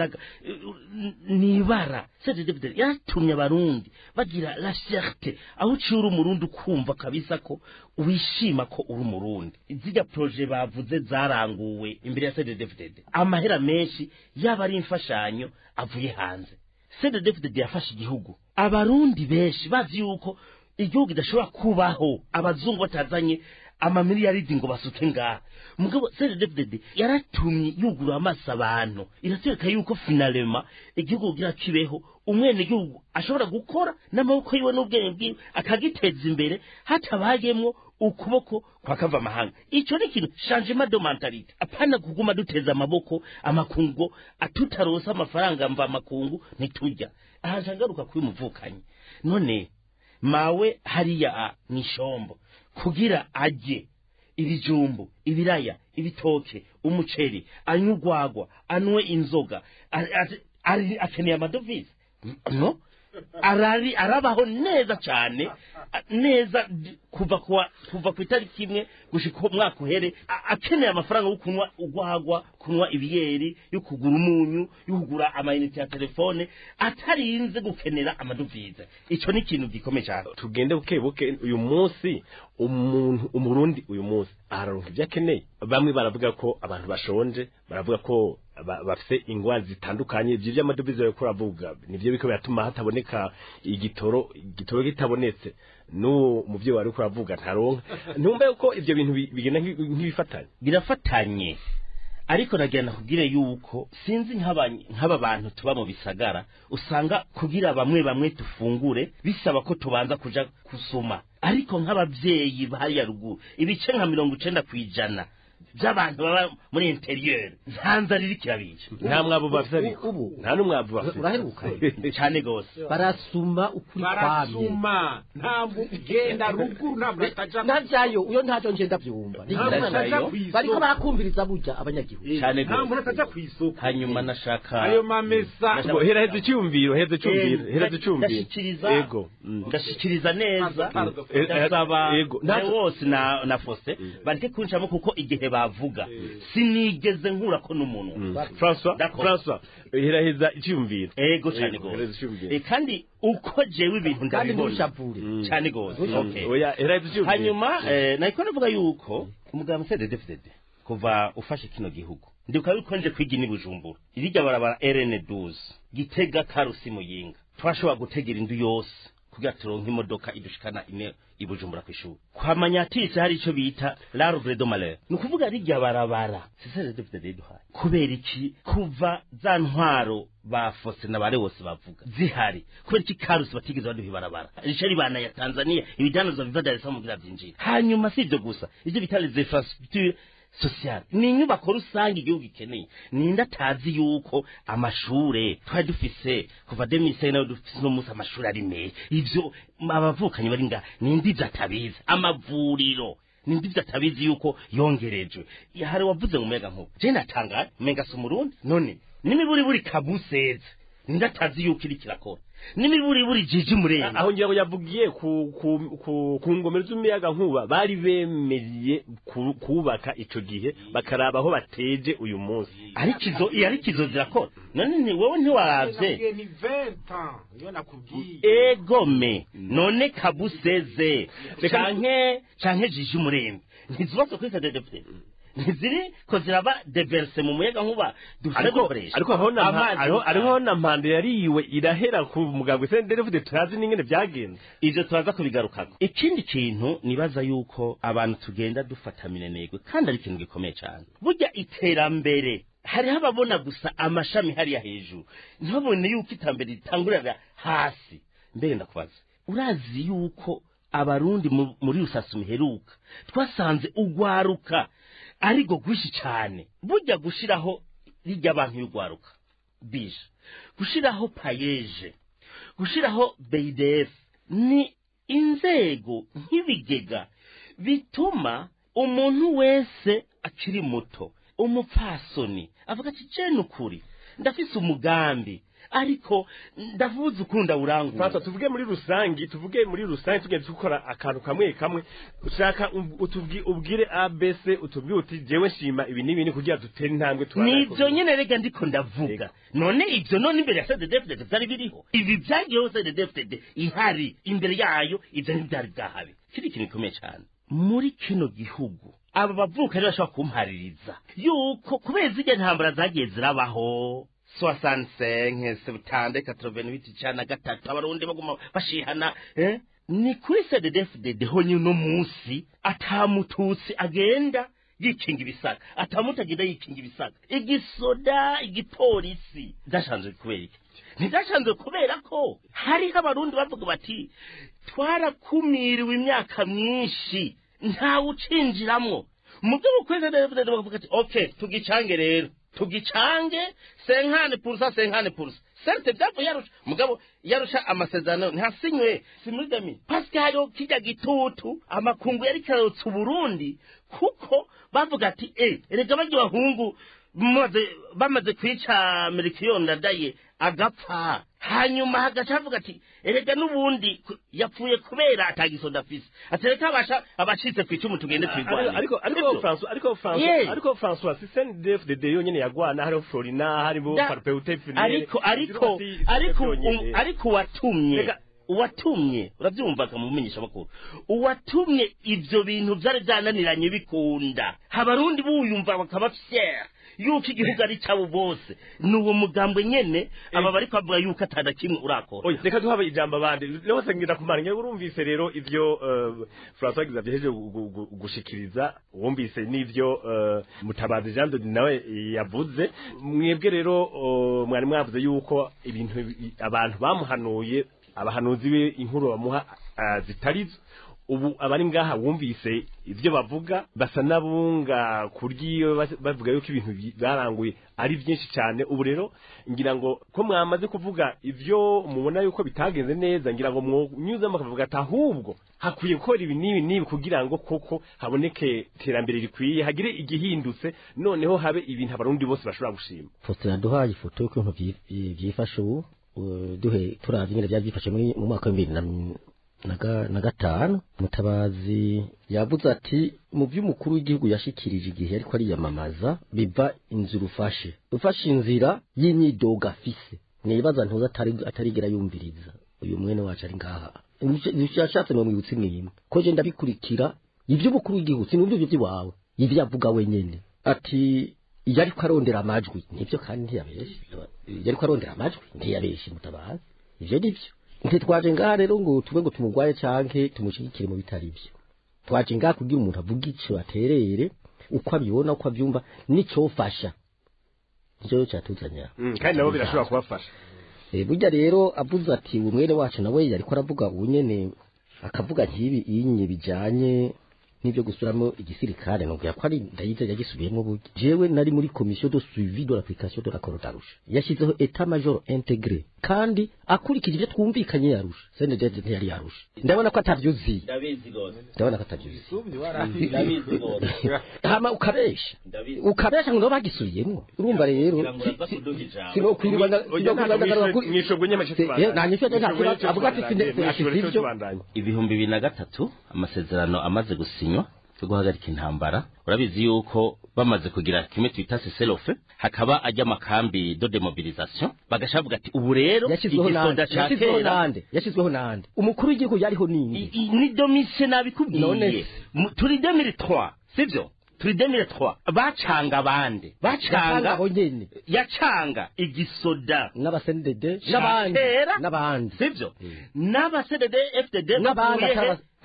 ni ibara. CNDD-FDD yaratumye abarundi bagira la fierté, aho uciye uri umurundi ukumva kabisa ko wishima ko uri umurundi. Zirya projets bavuze zaranguwe imbere ya CNDD-FDD, amahera menshi yaba ari imfashanyo avuye hanze. CNDD-FDD yafashe igihugu, abarundi benshi bazi yuko igihugu kidashobora kubaho abazungu batazanye amamiliyaridi ngo basuke ngaha. Mugabo CNDD-FDD yaratumye yugura amaso abantu, iratwereka yuko finalement igihugu kugira kibeho umwene gihugu ashobora gukora n'amaboko yiwe n'ubwenge bwiwe akagiteza imbere hatabayemwo ukuboko kwa kava amahanga. Ico ni ikintu changement de mentalité, apana kuguma duteza amaboko amakungu atutarosa amafaranga mva amakungu ntiturya. Aha ncangaruka kuri muvukanyi, none mawe hariya mw'ishombo kugira ajye ibijumbu, ibiraya, ibitoke, umuceri, anywe urwagwa, anywe inzoga, akeneye amadovize? No arari arabaho neza cyane neza kuva ku itariki imwe gushika umwaka uhere, akeneye amafaranga yo kunywa urwagwa, kunywa ibiyeri, yo kugura umunyu, yo kugura amayinite ya telefone, atarinze gukenera amadovize. Ico ni ikintu gikomeye cyane. Tugende buke buke. Uyu munsi umuntu umurundi uyu munsi araronka ibyo akeneye. Bamwe baravuga ko abantu bashonje, baravuga ko bafise ingwara zitandukanye. Ivyo vy'amadovize bariko baravuga nivyo biko biratuma hataboneka igitoro, igitoro kitabonetse n'uwo muvyeyi wari uravuga ntaronka. Ntumva yuko ivyo bintu bigenda nk'ibifatanye? Birafatanye. Ariko nagira nakubwire yuko sinzi nk'aba bantu tuba mu bisagara usanga kugira bamwe bamwe tufungure bisaba ko tubanza kuja kusoma, ariko nk'abavyeyi bahariya ruguru ibice nka 90% by'abantu baba muri interieur nta nzara iriko irabica. Nta mwabo bafise, ariko nta n'umwavu bafise. Uraheruka cyane gose. Barasuma ukuri kwamye. Barasuma, ntabwo ugenda ruguru, ntabwo ataja ntavyayo uyo ntacyo nje ndavyumva. Bariko barakumviriza burya abanyagihugu cyane gose, nta muntu ataja kw'isoko. Hanyuma nashaka ayo mamesa hera heza icyumviro, heza icyumviro, heza icyumviro. Yego, ndashikiriza neza, ndasaba wose na Faustin bareke kuncamo kuko igihe bavuga sinigeze nkura ko n'umuntu. François heraheza icyumviro. Ego cyane gose. Kandi uko jewe ibintu ndabibona cyane gose. Okay, oya, heraheza icyumviro. Hanyuma nariko navuga yuko umugabo CNDD-FDD kuva ufashe kino gihugu, ndibuka yuko nje kwiga ni Bujumbura irijya barabara RN12 Gitega Karusi Muyinga, twashobora gutegera indu yose kugira turonke imodoka idushikana ine ibujumbura kw'ishuri. Kwa manyatisi hari ico bita l'arbre de malheur, ni ukuvuga rijya barabara CNDD-FDD duhaye. Kubera iki kuva za ntwaro ba Faustin na bare bose bavuga zihari, kubera iki Karusi batigeze baduha ibarabara rica ribana ya Tanzania, ibidanozwa biva Dar es Salaam kugira vyinjire? Hanyuma si ivyo gusa, ivyo bita les infrastructures social ni inyubako rusange igihugu ikeneye. Ninde atazi yuko amashure twari dufise kuva 2005 nayo dufise no musi amashuri ari meza, ivyo abavukanyi bari nga ninde ivyo atabizi? Amavuriro ninde ivyo atabizi yuko yongerejwe? Hari wavuze ngo umenga nkuko je natangaye, umenga si umurundi. None n'imiburiburi kabuseze ninde atazi yuko iri kirakora? N'imiburiburi jiji murenge aho ngira ngo yavugiye ku ngomero z'umuyaga nkuba bari bemeye kubaka ico gihe, bakaraba aho bateje uyu munsi. Ariko izo zirakora. None ni wowe ntiwaravye ni 20 ans niyo nakubwiye. Egome none kabuseze canke jiji murenge ntizubatswe kuri CNDD-FDD, ntiziri ko ziraba deverse mu muyaga nkuba dukoresha. Ariko hariho na mpande yariwe irahera ku mugabwe CNDD-FDD, turazi n'ingene byagenze, ivyo turaza kubigarukako. Ikindi kintu nibaza yuko abantu tugenda dufata minenegwe kandi ari ikintu gikomeye cyane, burya iterambere hariho ababona gusa amashami hariya hejuru ntibabone yuko iterambere ritangurira hasi. Mbere ndakubaza, urazi yuko abarundi muri rusasu miheruka twasanze ugwaruka ariko gwishi cyane? Burya gushiraho rijya abantu y'ugwaruka bije, gushiraho payeje, gushiraho BDF ni inzego nk'ibigega bituma umuntu wese akiri muto, umupfasoni avuga ati je nukuri ndafise umugambi ariko ndavuze ukunda urangura. Fata tuvuge muri rusangi, tugende dukora akantu kamwe kamwe. Ushaka ubwire ABC, utubwire uti jewe shima ibi n'ibi kugira dutere intambwe tubana. Nivyo nyene rega ndiko ndavuga. None ivyo none imbere ya CNDD-FDD byari biriho? Ibi byagiyeho CNDD-FDD ihari, imbere yayo ivyo ntibyari bwahabe. Kiri ikintu gikomeye cyane muri kino gihugu, aba bavuka rero bashobora kumpaririza yuko kubera zirya ntambara zagiye zirabaho 65 70 88 93 abarundi baguma bashihana, ni kuri CNDD-FDD honyine uno munsi atamututsi agenda yikinga ibisaka, atamutu agenda yikinga ibisaka, igisoda igipolisi byashanzwe kubera iki? Ntibyashanzwe kubera ko hariho abarundi bavuga bati twarakumiriwe imyaka myinshi ntawe ucinjiramwo. Mugabo kuri CNDD-FDD bakavuga ati okay, tugicange rero, tugicange 50% 50%. Sente byavuye yarusha, mugabo yarusha amasezerano ntasinywe si muri demi parce hariho kijya gitutu amakungu yari karotse Burundi, kuko bavuga ati erega baryo bahungu bamaze kwica Melchior Ndadaye agapfa, hanyuma hagaca avuga ati erega n'ubundi yapfuye kubera atagisoda afise, atereka abasha abacitse kwicumu tugende twigwane. Ariko François si CNDD-FDD yonyene yagwana, hariho Florina, hariho Parpeute Finere, ariko watumye Uwatumye uravyumvaga mu menyesha makuru, uwatumye ivyo bintu vyari vyananiranye bikunda, abarundi buyumva bakaba fier yuko igihugu ari cabo bose, nuwo mugambwe nyene aba bari kwavuga yuko atana kimwe urakora. Oya, reka duhabe ijambo abandi. Lose ngira kumara ngira urumvise rero ivyo François Xavier heje gushikiriza, wumvise n'ivyo Mutabazi Jean de nawe yavuze. Mwebwe rero mwari mwavuze yuko ibintu abantu bamuhanuye, abahanuzi be inkuru bamuha zitarizo. Ubu abari ngaha wumvise ivyo bavuga, basa n'abunga kuryiyo bavuga yuko ibintu baranguye ari byinshi cyane. Ubu rero ngira ngo ko mwamaze kuvuga ivyo mubona yuko bitagenze neza, ngira ngo mwunyuze mukavuga ati ahubwo hakwiye gukora ibi n'ibi n'ibi kugira ngo koko haboneke iterambere rikwiye, hagire igihindutse, noneho habe ibintu abarundi bose bashobora gushima. Faustin yaduhaye ifoto y'ukuntu vyifashe ubu, duhe turavye ingene vyari vyifashe mu mwaka wa 2005. Mutabazi yavuze ati mu vy'umukuru w'igihugu yashikirije igihe ariko ariyamamaza biva inzira ufashe inzira y'imyidogo afise, nibaza ntuza atarigera yumviriza uyu mwene wacu ari ngaha. Yashatse ngo mwibutse imwe ko je ndabikurikira ivy'umukuru w'igihugu, sinumva ivyo vyiwawe, ivyo avuga wenyene. Ati yariko arondera amajwi, nivyo kandi ntiyabeshe, yariko arondera amajwi ntiyabeshe Mutabazi, ivyo nivyo. Ntitwaje ngaha rero ngo tube ngo tumugwaye canke tumushigikire mu bitari byo. Twaje ngaha kugira umuntu avuga ico aterere, uko abibona, uko avyumva, nicofasha. Nico catuzanya. Kandi nabo birashobora kubafasha. Burya rero avuze ati umwere wacu nawe yariko aravuga ubunyene, akavuga nkibi inye bijanye n'ivyo gusubiramo igisirikare, nubwo ko ari ndayize yagisubiyemo burya. Jewe nari muri commission de suivi de l'application de l'accord d'Arusha, yashizeho état major intégré kandi akurikije ibyo twumvikanye yarusha. CNDD ntiyari yarusha, ndabona ko atavyuzi, ndabizi gose, ndabona ko atavyuzi, ndabizi gose. Hama ukabesha ukabesha ngo bagisubiyemo. Urumva rero sino kwirwa mwishobwe nyamashyi nanyisho avuga ati sivyo. 2003 amasezerano amaze gusinywa yo guhagarika intambara, urabizi yuko bamaze kugira kimwe twita cessez-le-feu, hakaba ajya amakambi de demobilisation, bagashavuga ati ubu rero igisoda ca kera yashizweho nande, umukuru w'igihugu yariho ninde, ni Domitien nabikubwiye, turi 2003 sivyo, turi 2003 bacanga abandi, bacanga yacanga igisoda n'abasendede n'abandi n'abandi sivyo, n'abasendede FDD n'abandi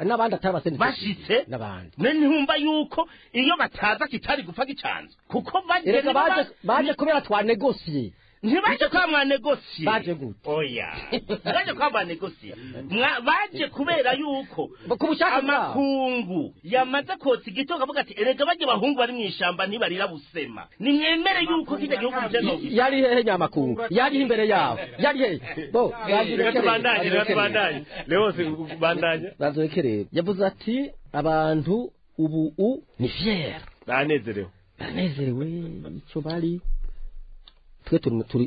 n'abandi atabasendede bashitse n'abandi. None ntumva yuko iyo bataza kitari gupfa gicanzwe, kuko baje kubera twanegosiye, ntibaje kwa mwanegosiye, baje gute? Oya, baje kwa mwanegosiye, baje kubera yuko amakungu yamaze kotsa igitoka avuga ati erega baje bahungu bari mwishamba ntibarira busema, nimwemere yuko kijya gihugu mutego. Yari hehe nyamakungu? Yari imbere yabo, yari hehe? Bo bandanye Leonce bandanye bazorekerera. Yavuze ati abantu ubu ni fier, banezerewe, banezerewe ico bari. Twe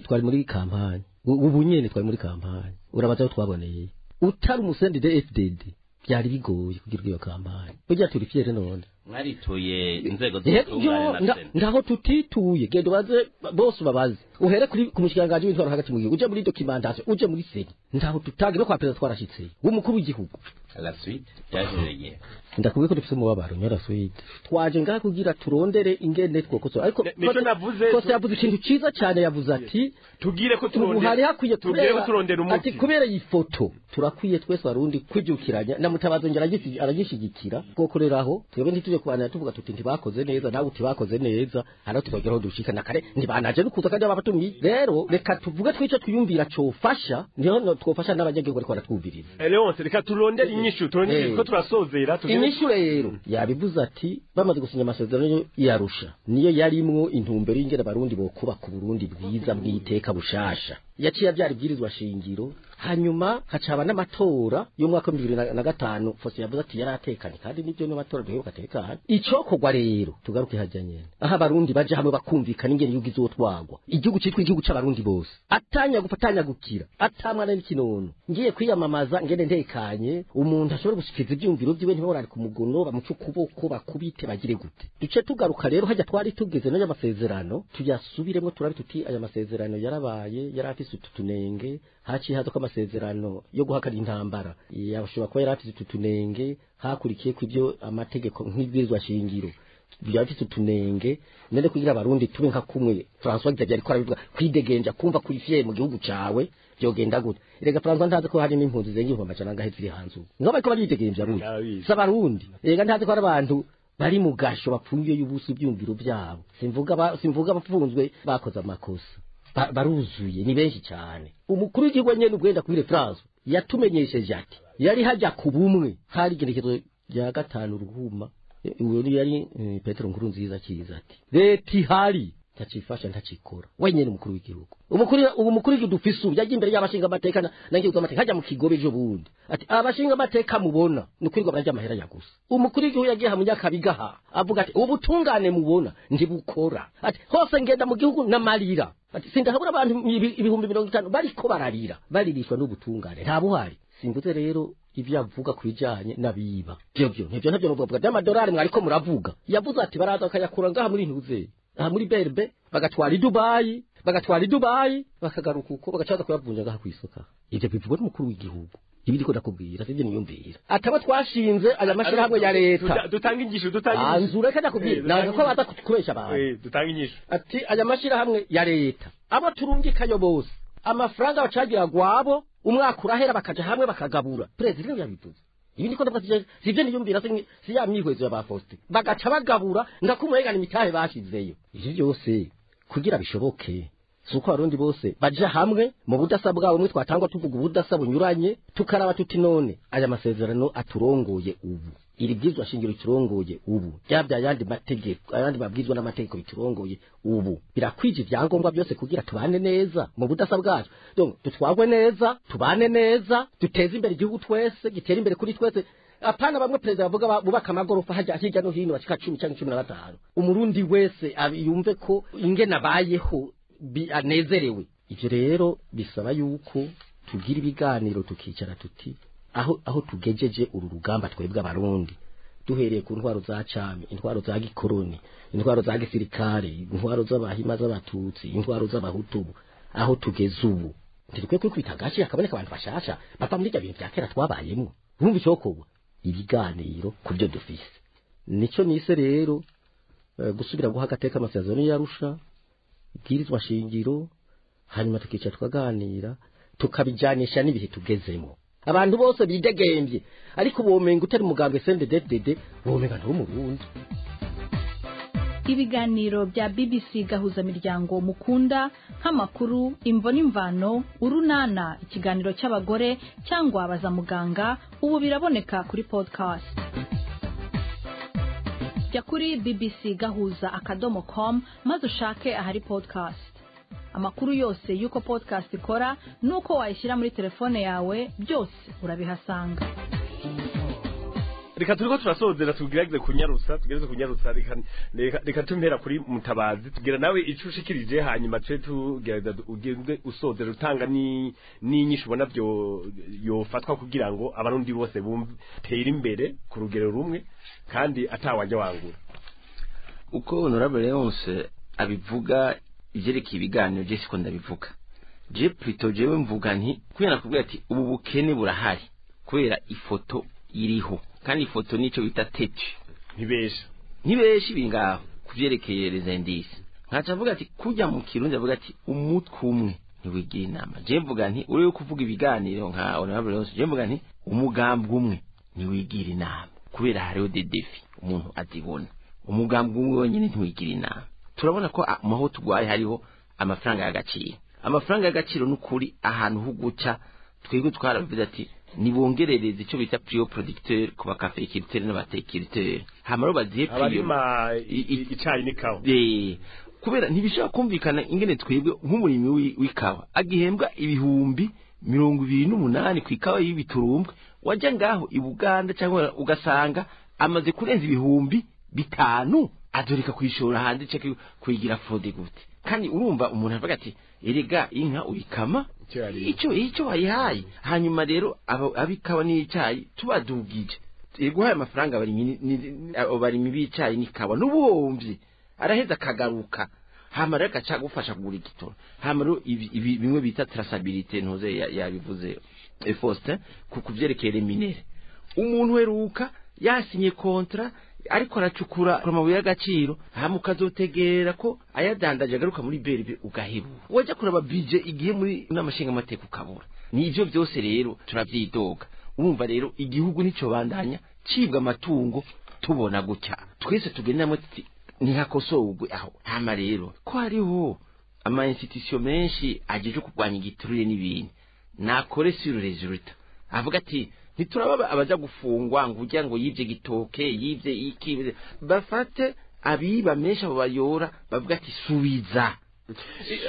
twari muri kampanye, ubu nyene twari muri kampanye, urabaza aho twaboneye utari umusendi de FDD byari bigoye kugira iyo kampanye. Burya turi fiere none mwarituye inzego z'ubutungane na sena, ndaho tutituye, genda ubaze bose ubabaze, uhere kuri kumushikiranganji w'intwaro hagati mu gihugu, uje muri documentation, uje muri sena, ndaho tutange no kwa perezida twarashitse w'umukuru w'igihugu. La suite yajereye ndakubwiye ko dufite umubabaro nyora suite. Twaje ngaha kugira turondere ingene twokosora, ariko nico navuze kose yavuze ikintu ciza cyane, yavuze ati tugire ko turondere, hari hakwiye turondera umuti, ati kubera iyi foto turakwiye twese barundi kwijukiranya na Mutabazi ngera aragishigikira twokoreraho. Twebwe ntituje kubana tuvuga tuti ntibakoze neza nawe utibakoze neza, hano tubageraho dushika na kare ntibanaje nukuza kandi ababatumye. Rero reka tuvuge twice twiyumvira cofasha, niho twofasha n'abanyagihugu ariko baratwumviriza. Leonce reka turondere inyishu, turondere ko turasozera inyishu. Rero yabivuze ati bamaze gusinya amasezerano yarusha, niyo yarimwo intumbero y'ingene abarundi bokuba ku Burundi bwiza bw'iteka bushasha, yaciye abyara ibwirizwa shingiro, hanyuma hacaba n'amatora y'umwaka wa 2005. Fosse yavuze ati yaratekanye kandi nibyo n'amatora duheruka atekanye. Icokorwa rero tugaruke hajya nyene aho abarundi baje hamwe bakumvikana ingene igihugu izotwagwa, igihugu citwa igihugu c'abarundi bose, atanya gufatanya gukira, atamwana n'ikinono. Ngiye kwiyamamaza ngene ntekanye, umuntu ashobora gushikiza ivyumviro vyiwe ntiborari ku mugono bamuca ukuboko bakubite bagire gute. Duce tugaruka rero hajya twari tugeze n'aya masezerano, tuyasubiremo turabe tuti aya masezerano yarabaye, yarafise afise ututunenge, haciye haza ko amasezerano yo guhagarika intambara yashobora kuba yari afise ututunenge, hakurikiye ku ibyo amategeko nk'ibwirizwa shingiro byafise utunenge. None kugira abarundi tube nka kumwe François Xavier ariko arabivuga, kwidegenja kumva kuri fier mu gihugu cawe byogenda gute? Erega François ntazi ko hari n'impunzi zengi 400 ziri hanze ubu, ngo bariko baridegenja rundi s'abarundi. Erega ntazi ko hari abantu bari mu gasho bapfungiye y'ubusa ibyumviro byabo. Simvuga abafunzwe bakoze amakosa, baruzuye ni benshi cyane. Umukuru w'igihugu nyene ubwenda kuri France yatumenyesheje ati yari hajya ku bumwe, hari igenekerezo rya 5 ruhuma, uwo yari Petero Nkurunziza kiza ati leta ihari ntacifasha ntacikora wenyene. Umukuru w'igihugu ubu mukuru w'igihugu dufise ubu yagiye imbere y'abashinga amateka nangiye amateka hajya mu kigobe ejo bundi ati abashinga amateka mubona ni kwirirwa bararya amahera ya gusa. Umukuru w'igihugu yagiye ha munyakabigaha avuga ati ubutungane mubona ntibukora, ati hose ngenda mu gihugu n'amarira, ati sindahabura abantu 50,000 bariko bararira baririshwa n'ubutungane nta buhari. Simvuze rero ibyo avuga kubijanye nabiba byo ntivyo ntavyo novuga by'amadolari mwariko muravuga. Yavuze ati baraza bakayakura ngaha muri ntuze aha muri Berbe bagatwara i Dubai bakagaruka uko bagacaza kuyavunja ngaha kwisoka. Ivyo bivugwa n'umukuru w'igihugu, ibi ndiko ndakubwira sivyo niyumvira ataba twashinze aya mashirahamwe ya leta. Dutanga inyigisho anzure kada kubwira naza ko baza kutukoresha abantu. Dutanga inyigisho ati aya mashirahamwe ya leta abo turungikayo bose amafaranga bacagira gwabo umwaka urahera bakaja hamwe bakagabura. President yabivuze ibi ndiko ndavuga sivyo niyumvira si ya myihwezo ya Faustin, bagaca bagabura ngakumwegana imitahe bashizeyo. Ivyo byose kugira bishoboke suko abarundi bose baja hamwe mu budasa bwabo mwe twatangwa tuvuga ubudasa bunyuranye, tukaraba tuti none aya masezerano aturongoye ubu, iri bwizwa shingiro turongoye ubu, byabya yandi mategeko ayandi mabwizwa n'amategeko biturongoye ubu birakwije ibyangombwa byose kugira tubane neza mu budasa bwacu. Donc tutwagwe neza, tubane neza, duteze imbere igihugu twese, gitere imbere kuri twese. Apana bamwe president bavuga bubaka amagorofa hajya hirya no hino bashika 10 cyangwa 15. Umurundi wese yumve ko ingena bayeho anezerewe. Ivyo rero bisaba yuko tugira ibiganiro tukicara tuti aho tugejeje uru rugamba twebwe abarundi, duhereye ku ntwaro za cami, intwaro za gikoroni, intwaro za gisirikare, intwaro z'abahima z'abatutsi, intwaro z'abahutu, aho tugeze ubu ntirikwiye kwita gashi hakaboneka abantu bashasha bava muri ibyo bintu bya kera twabayemo. Urumva icokorwa ibiganiro ku byo dufise. Nico nise rero gusubira guha agateka amasezerano y'Arusha, ibwirizwa shingiro, hanyuma tukicara tukaganira tukabijanisha n'ibihe tugezemo. Abantu bose bidegembye, ariko bomenga utari mugambwe CNDD-FDD bomenga nto murundi. Ibiganiro bya BBC gahuza miryango mukunda nk'amakuru, imvo n'imvano, urunana, ikiganiro cy'abagore cyangwa abaza muganga ubu biraboneka kuri podcast. Jya kuri bbcgahuza.com maze ushake ahari podcast. Amakuru yose y'uko podcast ikora nuko wayishyira muri telefone yawe byose urabihasanga. Reka turiko turasozera tugerageze kunyarutsa reka tumpera kuri Mutabazi tugira nawe ico ushikirije, hanyuma twe tugerageza ugende usozera utanga ni n'inyishu ubona byo yofatwa kugira ngo abarundi bose bumve tera imbere ku rugero rumwe kandi atawajya wangura. Uko Honorable Leonce abivuga ivyerekeye ibiganiro je siko ndabivuga, je plutôt jewe mvuga nti kubera nakubwira ati ubu bukene burahari kubera ifoto iriho, kandi ifoto nico bita tete ntibesha ibingaho kuvyerekeye les indices. Nkaca mvuga ati kujya mu kirundi avuga ati umutwe umwe ntiwigira inama. Je mvuga nti uri kuvuga ibiganiro nka Honorable Leonce, je mvuga nti umugambwe umwe ntiwigira inama kubera hariho des défis umuntu azibona. Umugambwe umwe wenyine ntiwigira inama. Turabona ko aho tugwaye hariho amafaranga y'agaciro. Amafaranga y'agaciro n'ukuri ahantu huguca twebwe twaravuze ati nibongerereze icyo bita prix producteur ku bakafeculteur n'abateculteur, hamaro bazihe prix icayi n'ikawa. Kubera ntibishobora kumvikana ingene twebwe nk'umurimi w'ikawa agihembwa 28,000 ku ikawa y'ibiturumbwe, wajya ngaho i Buganda cyangwa ugasanga amaze kurenza 5,000 adoreka kwishora hanze cyo kwigira fraude gute. Kandi urumva umuntu avuga ati erega inka uyikama icyo wayihaye. Hanyuma rero abikawa n'icayi tubadugije iguhaye amafaranga abarimyi b'icayi n'ikawa n'ubuhomvye araheza akagaruka. Hama rero agaca gufasha kugura igitoro. Hama rero ibi bimwe bita traçabilité, ntuze yabivuze Faustin ku kuvyerekeye minere. Umuntu weruka yasinye contrat ariko aracukura amabuye y'agaciro, hama ukazotegera ko ayadandaje agaruka muri BRB, ugahebura wajya kuraba budget igihe muri n'amashinga amateka ukabura. Nivyo byose rero turavyidoga. Urumva rero igihugu nico bandanya cibwa amatungo tubona gutya, twese tugendamo tuti ntihakosorwe aho. Hama rero ko hariho ama institution menshi ajeje kurwanya igiturire n'ibintu, nakore sur résultat, avuga ati ntituraba abaja gufungwa ngo ujya ngo yivye gitoke, yivye iki, bafate abiba menshi abo bayora, bavuga ati subiza,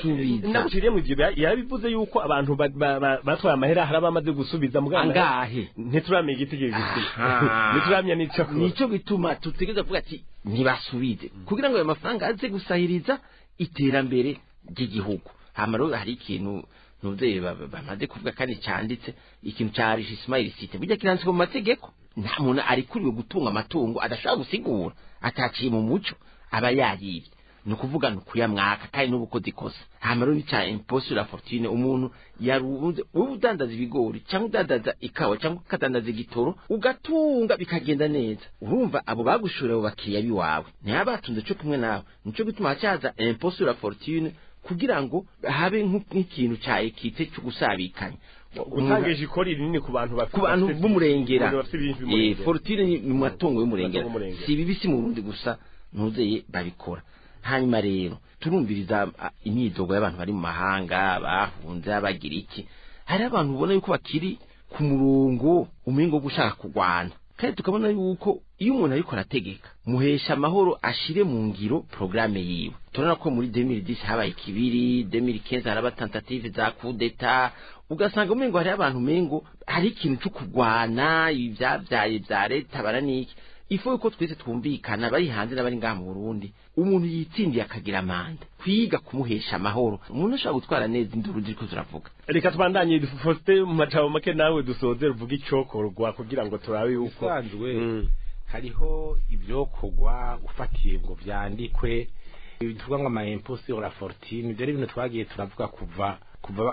subiza. Naguciriye mu ivyo, yarabivuze yuko abantu batwaye amahera hari abamaze gusubiza mugabo angahe? Ntituramenya igitigiri gisi, Aha. ntituramenya n'ico. Nico gituma tutegereza kuvuga ati ntibasubize kugira ngo ayo mafaranga aze gusahiriza iterambere ry'igihugu. Hama rero hari ikintu ntuze bamaze kuvuga kandi canditse, ikintu ca enrichissement illicite, burya kiranditswe mu mategeko. Nta muntu arikuriwe gutunga amatungo adashobora gusigura, ataciye mu muco, aba yayibye, ni ukuvuga ni ukuyamwaka kandi n'ubu ukoze ikosa. Hama rero nica impôt sur la fortune, umuntu yarunze, wowe udandaza ibigori cyangwa udandaza ikawa cyangwa ukadandaza igitoro, ugatunga bikagenda neza, urumva abo bagushura, abo bakiriya biwawe ntibaba batunze cyo kumwe nawe. Nico gituma hacaza impôt sur la fortune kugira ngo habe nk'ikintu ca équité cyo gusabikanya. Gutangisha ikori rinini ku bantu ku bantu b'umurengera. Bafite ibintu b'umurengera. Fortune ni mu matungo y'umurengera. Matungo y'umurengera. Si bibi, si mu Burundi gusa ntuzeye babikora. Hanyuma rero turumviriza imyidogo y'abantu bari mu mahanga bahunze, bagira iki, hari abantu ubona yuko bakiri ku murongo umengo wo gushaka kurwana, kandi tukabona yuko iyo umuntu ariko arategeka muhesha amahoro ashire mu ngiro programme yiwe. Turabona ko muri 2010 habaye ikibiri, 2015 haraba tentative za coup d'état, ugasanga umengo hari abantu umengo hari ikintu cyo kurwana ivyavyaye vya leta bara niki. Ifo yuko twese twumvikana, bari hanze n'abari ngaha mu Burundi, umuntu yitsindiye akagira manda, kwiga kumuhesha amahoro, umuntu ashobora gutwara neza, induru ziriko ziravuga. Reka tubandanye. Faustin, mu majambo make nawe dusoze, ruvuga icokorwa kugira ngo turabe yuko Bisanzwe hariho ibyokorwa ufatiye ngo vyandikwe, tuvuga ngo ama impôt sur la fortune, ibyo ari ibintu twagiye turavuga kuva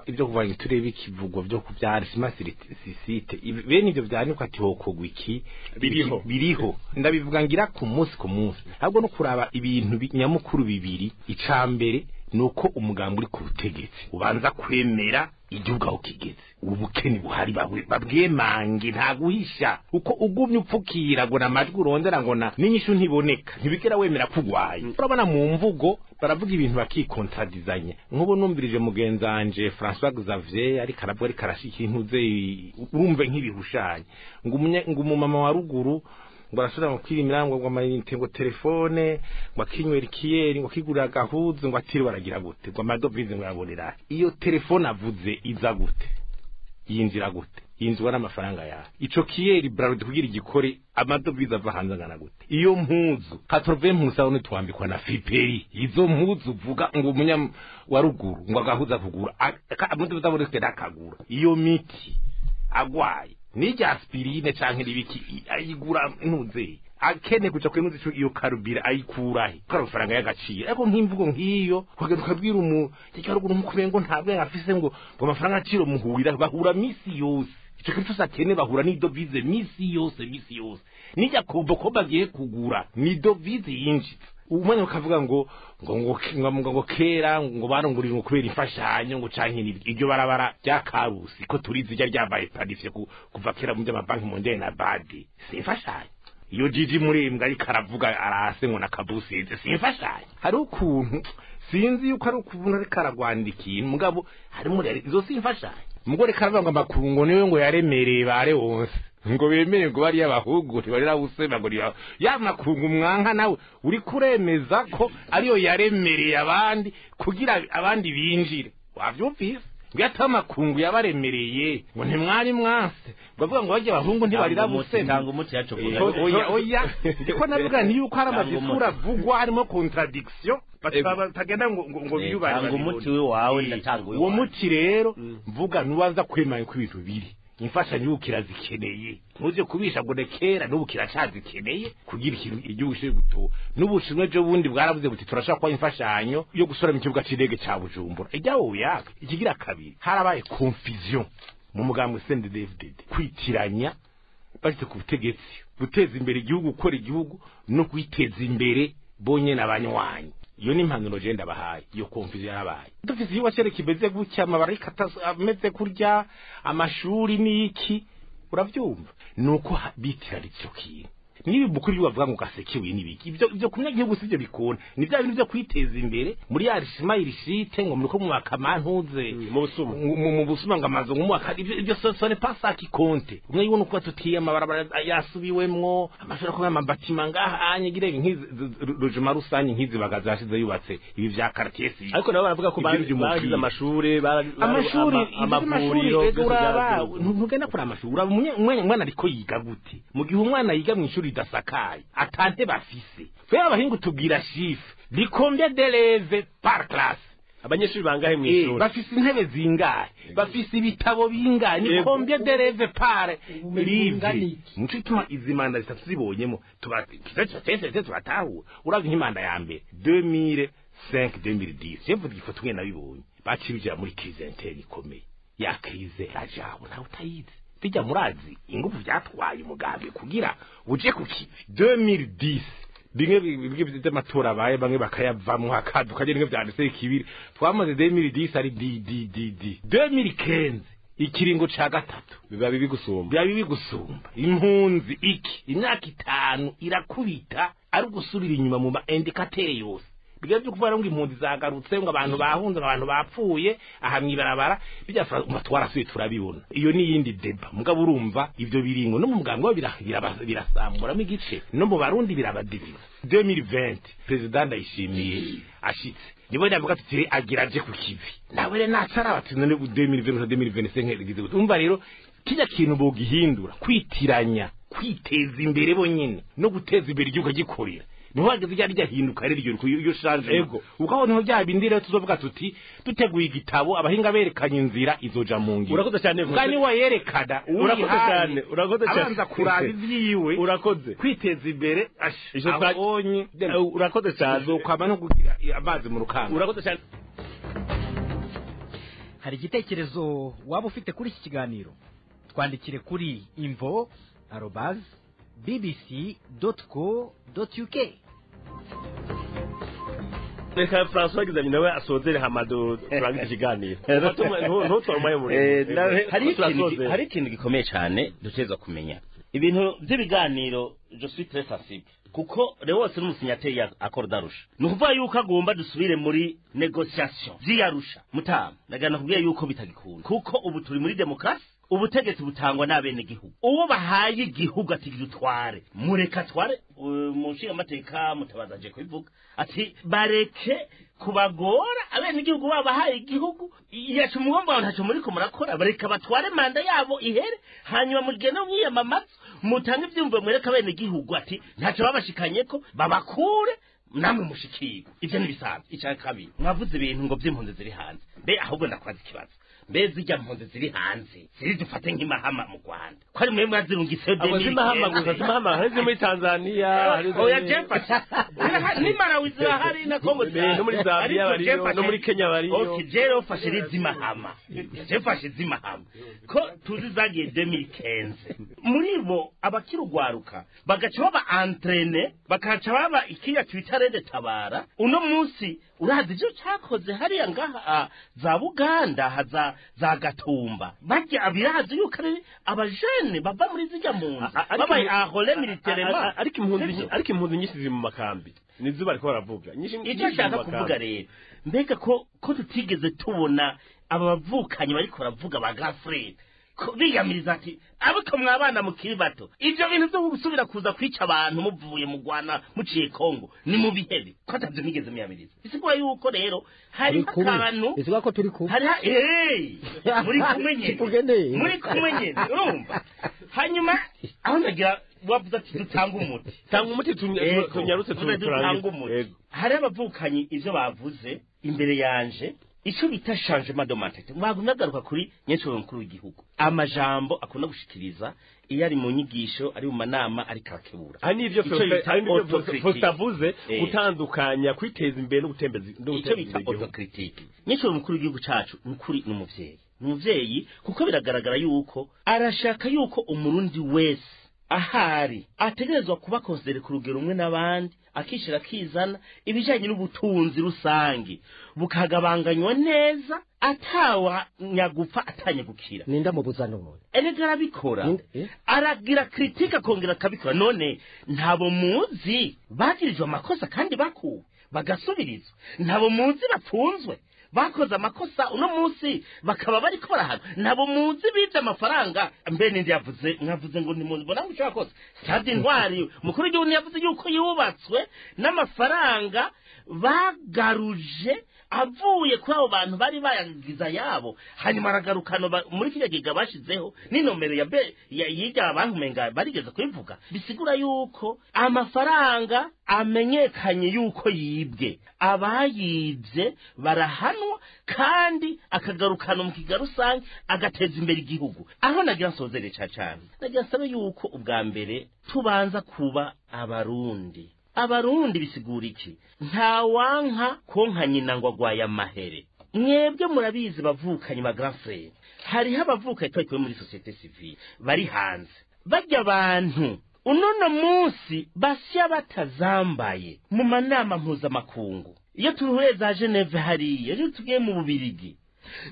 ibyo kuva turebe ikivugwa byo kubyara illicite, bene ibyo vyandikwa ati hokorwa iki. Biriho. Biriho, ndabivuga ngira ku munsi ku munsi. Ahubwo no kuraba ibintu nyamukuru bibiri. Ica mbere ni uko umugambi uri ku butegetsi ubanza kwemera igihugu aho kigeze, ubukene buhari babwemange, nta guhisha. Uko ugumye upfukira ngo namajwi urondera ngo na n'inyishu ntiboneka, ntibigera wemera kugwaye. Urabona mu mvugo baravuga ibintu bakikontradizanya. Nk'ubu numvirije mugenzanje François Xavier ariko aravuga, ariko arashika intuze, urumve nk'ibihushanye ngo ngo umumama wa ruguru ngo arashobora ngo kwirimira ngo amayinite, ngo telefone, ngo akinywera ikiyeri, ngo akigurira agahuzu, ngo atiriwe aragira gute, ngo amadovize ngo yabonera. Iyo telefone avuze iza gute? Yinjira gute? Yinjizwa n'amafaranga yawe. Ico kiyeri Brarudi kugira igikore, amadovize ava hanze angana gute? Iyo mpuzu 80% nitwambikwa na friperie. Izo mpuzu uvuga ngo umunya wa ruguru ngo agahuza kugura, amadovize abonetse akagura. Iyo miti agwaye n'irya aspirine canke n'ibiki ayigura ntuze akene kuja kwenuza ico, iyo karubira ayikurahe ko amafaranga y'agaciro? Ariko nk'imvugo nk'iyo ukagenda ukabwira umuntu cyo ruguru nkukumengo ntabwo afise, ngo amafaranga agaciro muhurira, bahura misi yose, ico kintu cyose akene bahura n'idovize misi yose, misi yose. N'irya kombo ko bagiye kugura ni dovize yinjiza. Umwanya ukavuga ngo kera ngo barongurira ngo kubera imfashanyo ngo canke n'ibyo, iryo barabara rya Karusi ko turizi rya ryabaye planifié kuva kera mu by'amabanki mondiale na BAD, si imfashanyo? Iyo Jiji Murembwa ariko aravuga arase ngo nakabusize, si imfashanyo? Hari ukuntu sinzi yuko ari ukuntu ariko aragwandika ikintu, mugabo harimo rero izo si imfashanyo. Mugo reka aravuga ngo amakungu niwe ngo yaremereye bare wonse ngo bemere ngo bariya bahugure barira busema ngo ya makungu mwanka, nawe uri kuremeza ko ariyo yaremereye abandi kugira abandi binjire. Wavyumvise ngo ata makungu yabaremereye ngo ntimwari mwanse, bavuga ngo bajye abahungu ntibarira busema. Tanga umuti yacu. Oya, oya, ndiko navuga nti yuko hari amadisikuru avugwa harimo contradiction, batagenda ngo biyubare. Tanga umuti wawe, ndatanga uwo muti. Rero mvuga nubanza kwemanya ko ibintu biri Imfashanyo y'ubu kirazikeneye, ntuze kubisha ngo nekera n'ubu kiracazikeneye kugira ikintu igihugu kiri guto. N'Ubushinwa ejo bundi bwaravuze buti turashaka kuba imfashanyo yo gusora mu kibuga c'indege ca Bujumbura ijyawo uyaka. Ikigira kabiri, harabaye confusion mu mugambwe CNDD-FDD, kwitiranya bashyize ku butegetsi guteza imbere igihugu, gukora igihugu no kwiteza imbere bonyene abanywanyi. Iyo ni impanuro je ndabahaye. Iyo confusion yarabaye. Dufise igihugu cere kimeze gutya, amabara ameze kurya, amashuri n'iki, uravyumva nuko bitirana ico kintu. Niba umukuru w'igihugu avuga ngo gasekewe n'ibiki, ibyo ku munyagihugu sivyo bikunda. Ni bya bintu byo kwiteza imbere muri ya rishima irishite ngo muriko mwaka mantuze mu busuma, mu busuma ngo amazu ngo mwaka, ibyo ce n'est pas ça qui compte. Umwe yibona uko tutiye amabarabara yasubiwemwo, amashuri akomeye, amabatima ngaha anyegire nk'izi rujuma rusange nk'izi bagaza yashize yubatse ibi vya quartier si. Ariko nabo baravuga ko bagize amashuri, amashuri, amavuriro. Uraba ntugenda kuri amashuri, uraba umwana ariko yiga gute mu gihe umwana yiga mu ishuri idasakaye, atante bafise. Twe abahingu tubwira chiffre di combien d'élèves par classe, abanyeshuri bangahe mu ishuri, bafise intebe zingahe, bafise ibitabo bingahe, ni combien d'élèves par livre. Nico gituma izi manda zitatu zibonyemo tuba turatahura. Uravye nk'imanda ya mbere 2005 2010, je mvuga ifoto mwe nabibonye, baciye bijira muri crise interne ikomeye, ya crise rajabu nawe utayizi bijya murazi ingufu vyatwaye umugambi kugira uje ku kivi. 2010 bimwe by'amatora abaye, bamwe bakayavamwo hakaduka rimwe vyanditse ikibiri, twamaze 2010 ari D D D D. 2015 ikiringo ca gatatu biba bibi gusumba, biba bibi gusumba. Impunzi iki imyaka 5 irakubita ari gusubira inyuma mu ma indicateur yose. Biga byo kuvuga ngo impunzi zagarutse, ngo abantu bahunze, ngo abantu bapfuye aha mwibarabara, bijya twarasuye turabibona. Iyo ni yindi deba. Mugabo urumva ivyo biringo no mu mugambwe birasamburamo igice, no mu Barundi birabadiviza. 2020 president Ndayishimiye ashitse, nibo ndavuga tuti agira aje ku kivi, nawe rero nacara bati none 2020 2025 bigize gute? Umva rero kijya kintu bogihindura, kwitiranya kwiteza imbere bonyene no guteza imbere igihugu gikorera. Niho hageze rya ryahinduka rero iryo shanje ego ukaho niho bya bindi rero tuzovuga tuti duteguye igitabo abahinga berekanye inzira izoja mu ngiro. Urakoze cyane, kandi wayerekana. Urakoze cyane, urakoze cyane. Abanza kuraba ivyiwe. Urakoze. Kwiteza imbere abonye. Urakoze cyane. Uzokwama no kugira amazi mu rukanga. Urakoze cyane. Hari igitekerezo waba ufite kuri iki kiganiro, twandikire kuri info@bbc.co.uk. Reka François Gizami nawe asozere hamado turangize ikiganiro. Ntutware umwanya muremure. Hari ikintu gikomeye cyane duteza kumenya. Ibintu by'ibiganiro je suis très sensible, kuko rewose n'umusinyateri ya accord d'Arusha. Ni ukuvuga yuko agomba dusubire muri négociation z'Arusha. Mutama nagana kubwiye yuko bitagikunda, kuko ubu turi muri demokrasi, ubutegetsi butangwa n'abene gihugu. Uwo bahaye igihugu ati gitware, mureka tware. Mu nshinga amateka mutabaza aje kubivuga ati bareke kubagora abene gihugu babahaye igihugu yacu umugomba ntaco muri ko murakora, bareka batware manda yabo ihere, hanyuma mugene mwiyamamaza mutange ivyumvo mwereka abene gihugu ati ntaco babashikanye ko babakure namwe mushikirwe. Ivyo nibisanzwe. Ica kabiri, mwavuze ibintu ngo vy'impunzi ziri hanze. Mbe ahubwo ndakwaza ikibazo, mbe zijya mpunzi ziri hanze ziri dufate nk'imahama mu Rwanda, ko ari mwe mwazirungitse? Abo zimahama gusa, zimahama hari muri Tanzania, oya jemfasha ni Malawi zirahari na Kongo zirahari, no muri Zambia bariyo, no muri Kenya bariyo. Okay, jero fashe zimahama, jemfashe zimahama ko tuzi zagiye 2015 muri bo abakirugwaruka bagaca baba entraîner, bakaca baba ikiya twita rede tabara. Uno munsi urazi ivyo cyakoze hariya ngaha za Buganda haza za Gatumba, barya abirazi yuko ari abajene bava muri zijya mu nzu babaye ahole militairement. Ariko impunzi nyinshi ziri mu makambi, nizo bariko baravuga. Icyo nshaka kuvuga rero, mbega ko tutigeze tubona aba bavukanyi bariko baravuga ba grand frère biyamiriza ati ariko mwabana mukiri bato, ivyo bintu byo gusubira kuza kwica abantu muvuye mu Rwanda muciye Kongo ni mu bihebe, ko atavyo nigeze muyamiriza. Bisigura yuko rero hari akantu, bisigura ko turi kumwe, hari muri kumwe nyene, muri kumwe nyene, urumva. Hanyuma aho ndagira wavuze ati dutanga umuti, tanga umuti tunyarutse turangize. Hari abavukanyi ivyo bavuze imbere yanje Ico bita changement de mentalité, mwagumye agaruka kuri nyensho mukuru w'igihugu, amajambo akunda gushikiriza iyo ari mu nyigisho, ari mu manama, ariko arakebura. Aha nivyo Faustin avuze, gutandukanya kwiteza imbere no gutembeza icyo bita autocritique. Nyensho mukuru w'igihugu cacu nukuri n'umuvyeyi, umuvyeyi kuko biragaragara yuko arashaka yuko umurundi wese ahari ategerezwa kuba considéré ku rugero rumwe n'abandi, akishira akizana, ibijanye n'ubutunzi rusangi bukagabanganywa neza, atawa nyagupfa atanyagukira. Ninda mubuza none? Erega arabikora, aragira critique akongera akabikora. None ntabo muzi bagirijwe amakosa kandi bakuwe bagasubirizwa? Ntabo muzi bapfunzwe bakoze amakosa, uno munsi bakaba bariko barahana? Ntabo muzi bivye amafaranga? Mbe ninde yavuze, mwavuze ngo ntimubona ngo ushaka kose stade Intwari, mukuru w'igihugu yavuze yuko yubatswe n'amafaranga bagaruje avuye kuri abo bantu bari bayagiza yabo, hanyuma aragarukana muri kiriya giga bashizeho n'inomero ya be yiga bankumenga barigeze kubivuga. Bisigura yuko amafaranga amenyekanye yuko yibwe, abayibye barahanwa, kandi akagarukana mu kiga rusange agateza imbere igihugu. Aho nagira nsozere cyane, nagira nsabe yuko ubwa mbere tubanza kuba abarundi. Abarundi bisigura iki? Nta wanka konka nyina ngo agwaye amahere. Mwebwe murabizi bavukanye ba grand frère, hariho abavukanye twari kumwe muri société civile bari hanze, bajya abantu unono munsi basya batazambaye mu manama mpuzamakungu. Iyo tuhuye za Geneve hariya, iyo tugiye mu Bubirigi,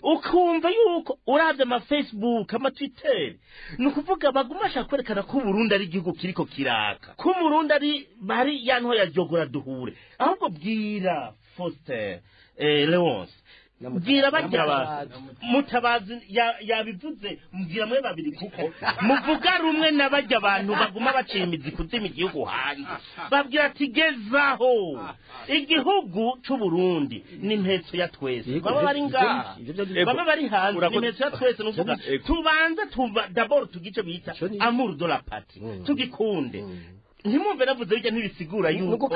ukumva yuko uravye ama Facebook, ama Twitter, ni ukuvuga baguma bashaka kwerekana ko Burundi ari igihugu kiriko kiraka, ko Burundi ari bari ya nto ya jogora duhure. Ahubwo bwira Faustin, Leonce, bwira bajya Mutabazi yabivuze, mbwira mwe babiri kuko muvuga rumwe n'abajya abantu baguma baciye imizi kuzima igihugu hanze, babwira ati gezaho igihugu c'u Burundi ni impetso ya twese, baba bari ngaha baba bari hanze, ni impetso ya twese. Nuvuga tubanze tuba d'abord tugice bita amour de la patrie, tugikunde. Ntimwumve navuze bijya ntibisigura yuko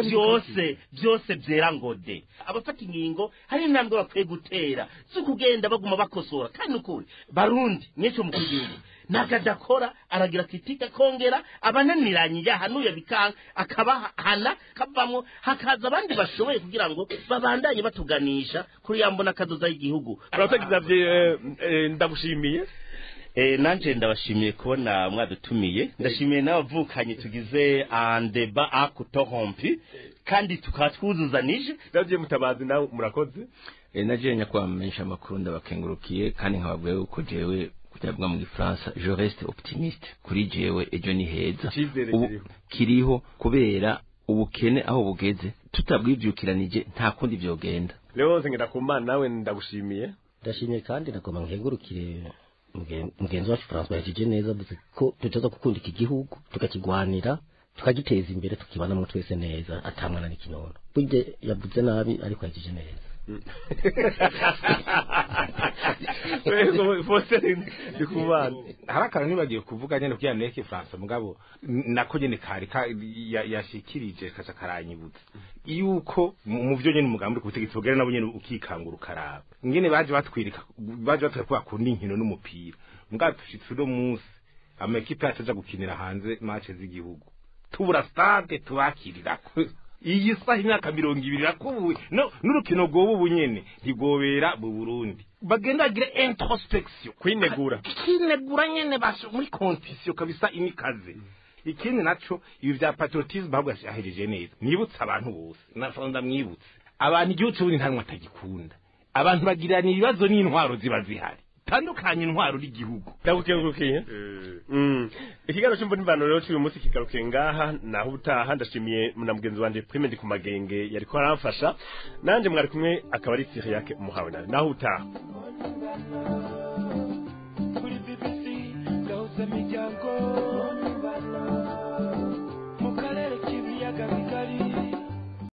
byose byose byera ngo de. Abafata ingingo hari intambwe bakwiye gutera zo kugenda baguma bakosora, kandi ukuri barundi mwese mu kugihugu nakadakora aragira critique akongera abananiranye yahanuye bikanga akabahana kavamwo, hakaza abandi bashoboye kugira ngo babandanye batuganisha kuri yambona kazoza y'igihugu. Uratagize, ndagushimiye. Nanje ndabashimiye kubona mwadutumiye, ndashimiye n'abavukanye tugize un débat à couteau rompu kandi tukaba twuzuzanije. Ndabye Mutabazi, nawe murakoze. Naje nyakwamenyesha amakuru ndabakengurukiye, kandi nkababwiye yuko jewe kutabwa mu Gifaransa je reste optimiste, kuri jewe ejo ni heza kiriho, kubera ubukene aho bugeze tutabwivyukiranije nta kundi vyogenda. Leonce Ngendakumana, nawe ndagushimiye. Ndashimiye kandi nagomba nkengurukire mugenzi wacu François, yajeje neza avuze ko tutaza gukunda iki gihugu, tukakigwanira, tukagiteza imbere, tukibanamo twese neza atamwana n'ikinono. Burya yavuze nabi ariko yajeje neza. Hari akantu nibagiye kuvuga nyene kugira neke François, mugabo nako nyene kari yashikirije kaca karanyibutsa yuko mu byo nyene umugambi ku butegetsi bugera nabo nyene ukikangura ukaraba ingene baje batwirika, baje batwereka ko bakunda inkino n'umupira, mugabo tushitse uno munsi amakipe yacu aja gukinira hanze match z'igihugu tubura stade tubakirirako. Iyi saha imyaka 20 irakubuye no n'urukino rwoba ubu nyene ntigobera mu Burundi. Bagenda bagira introspection, kwinegura, kinegura nyene basho muri condition kabisa imikaze. Ikindi naco ibi vya patriotisme ahubwo ahejeje neza, nibutse abantu bose na mwibutse abantu igihugu c'Uburundi nta numwe atagikunda. Abantu bagirana ibibazo n'intwaro ziba zihari, tandukanye intwaro n'igihugu. Ndagukengurukiye. Ikiganiro c'imvo n'imvano rero cy'uyu munsi kigarukiye ngaha, naho ubutaha. Ndashimiye na mugenzi wanje Prime ndi ku magenge yariko aramfasha, nanje mwari kumwe akaba ari Cyriaque Muhawe, naho ubutaha. Kuri BBC gahuza miryango.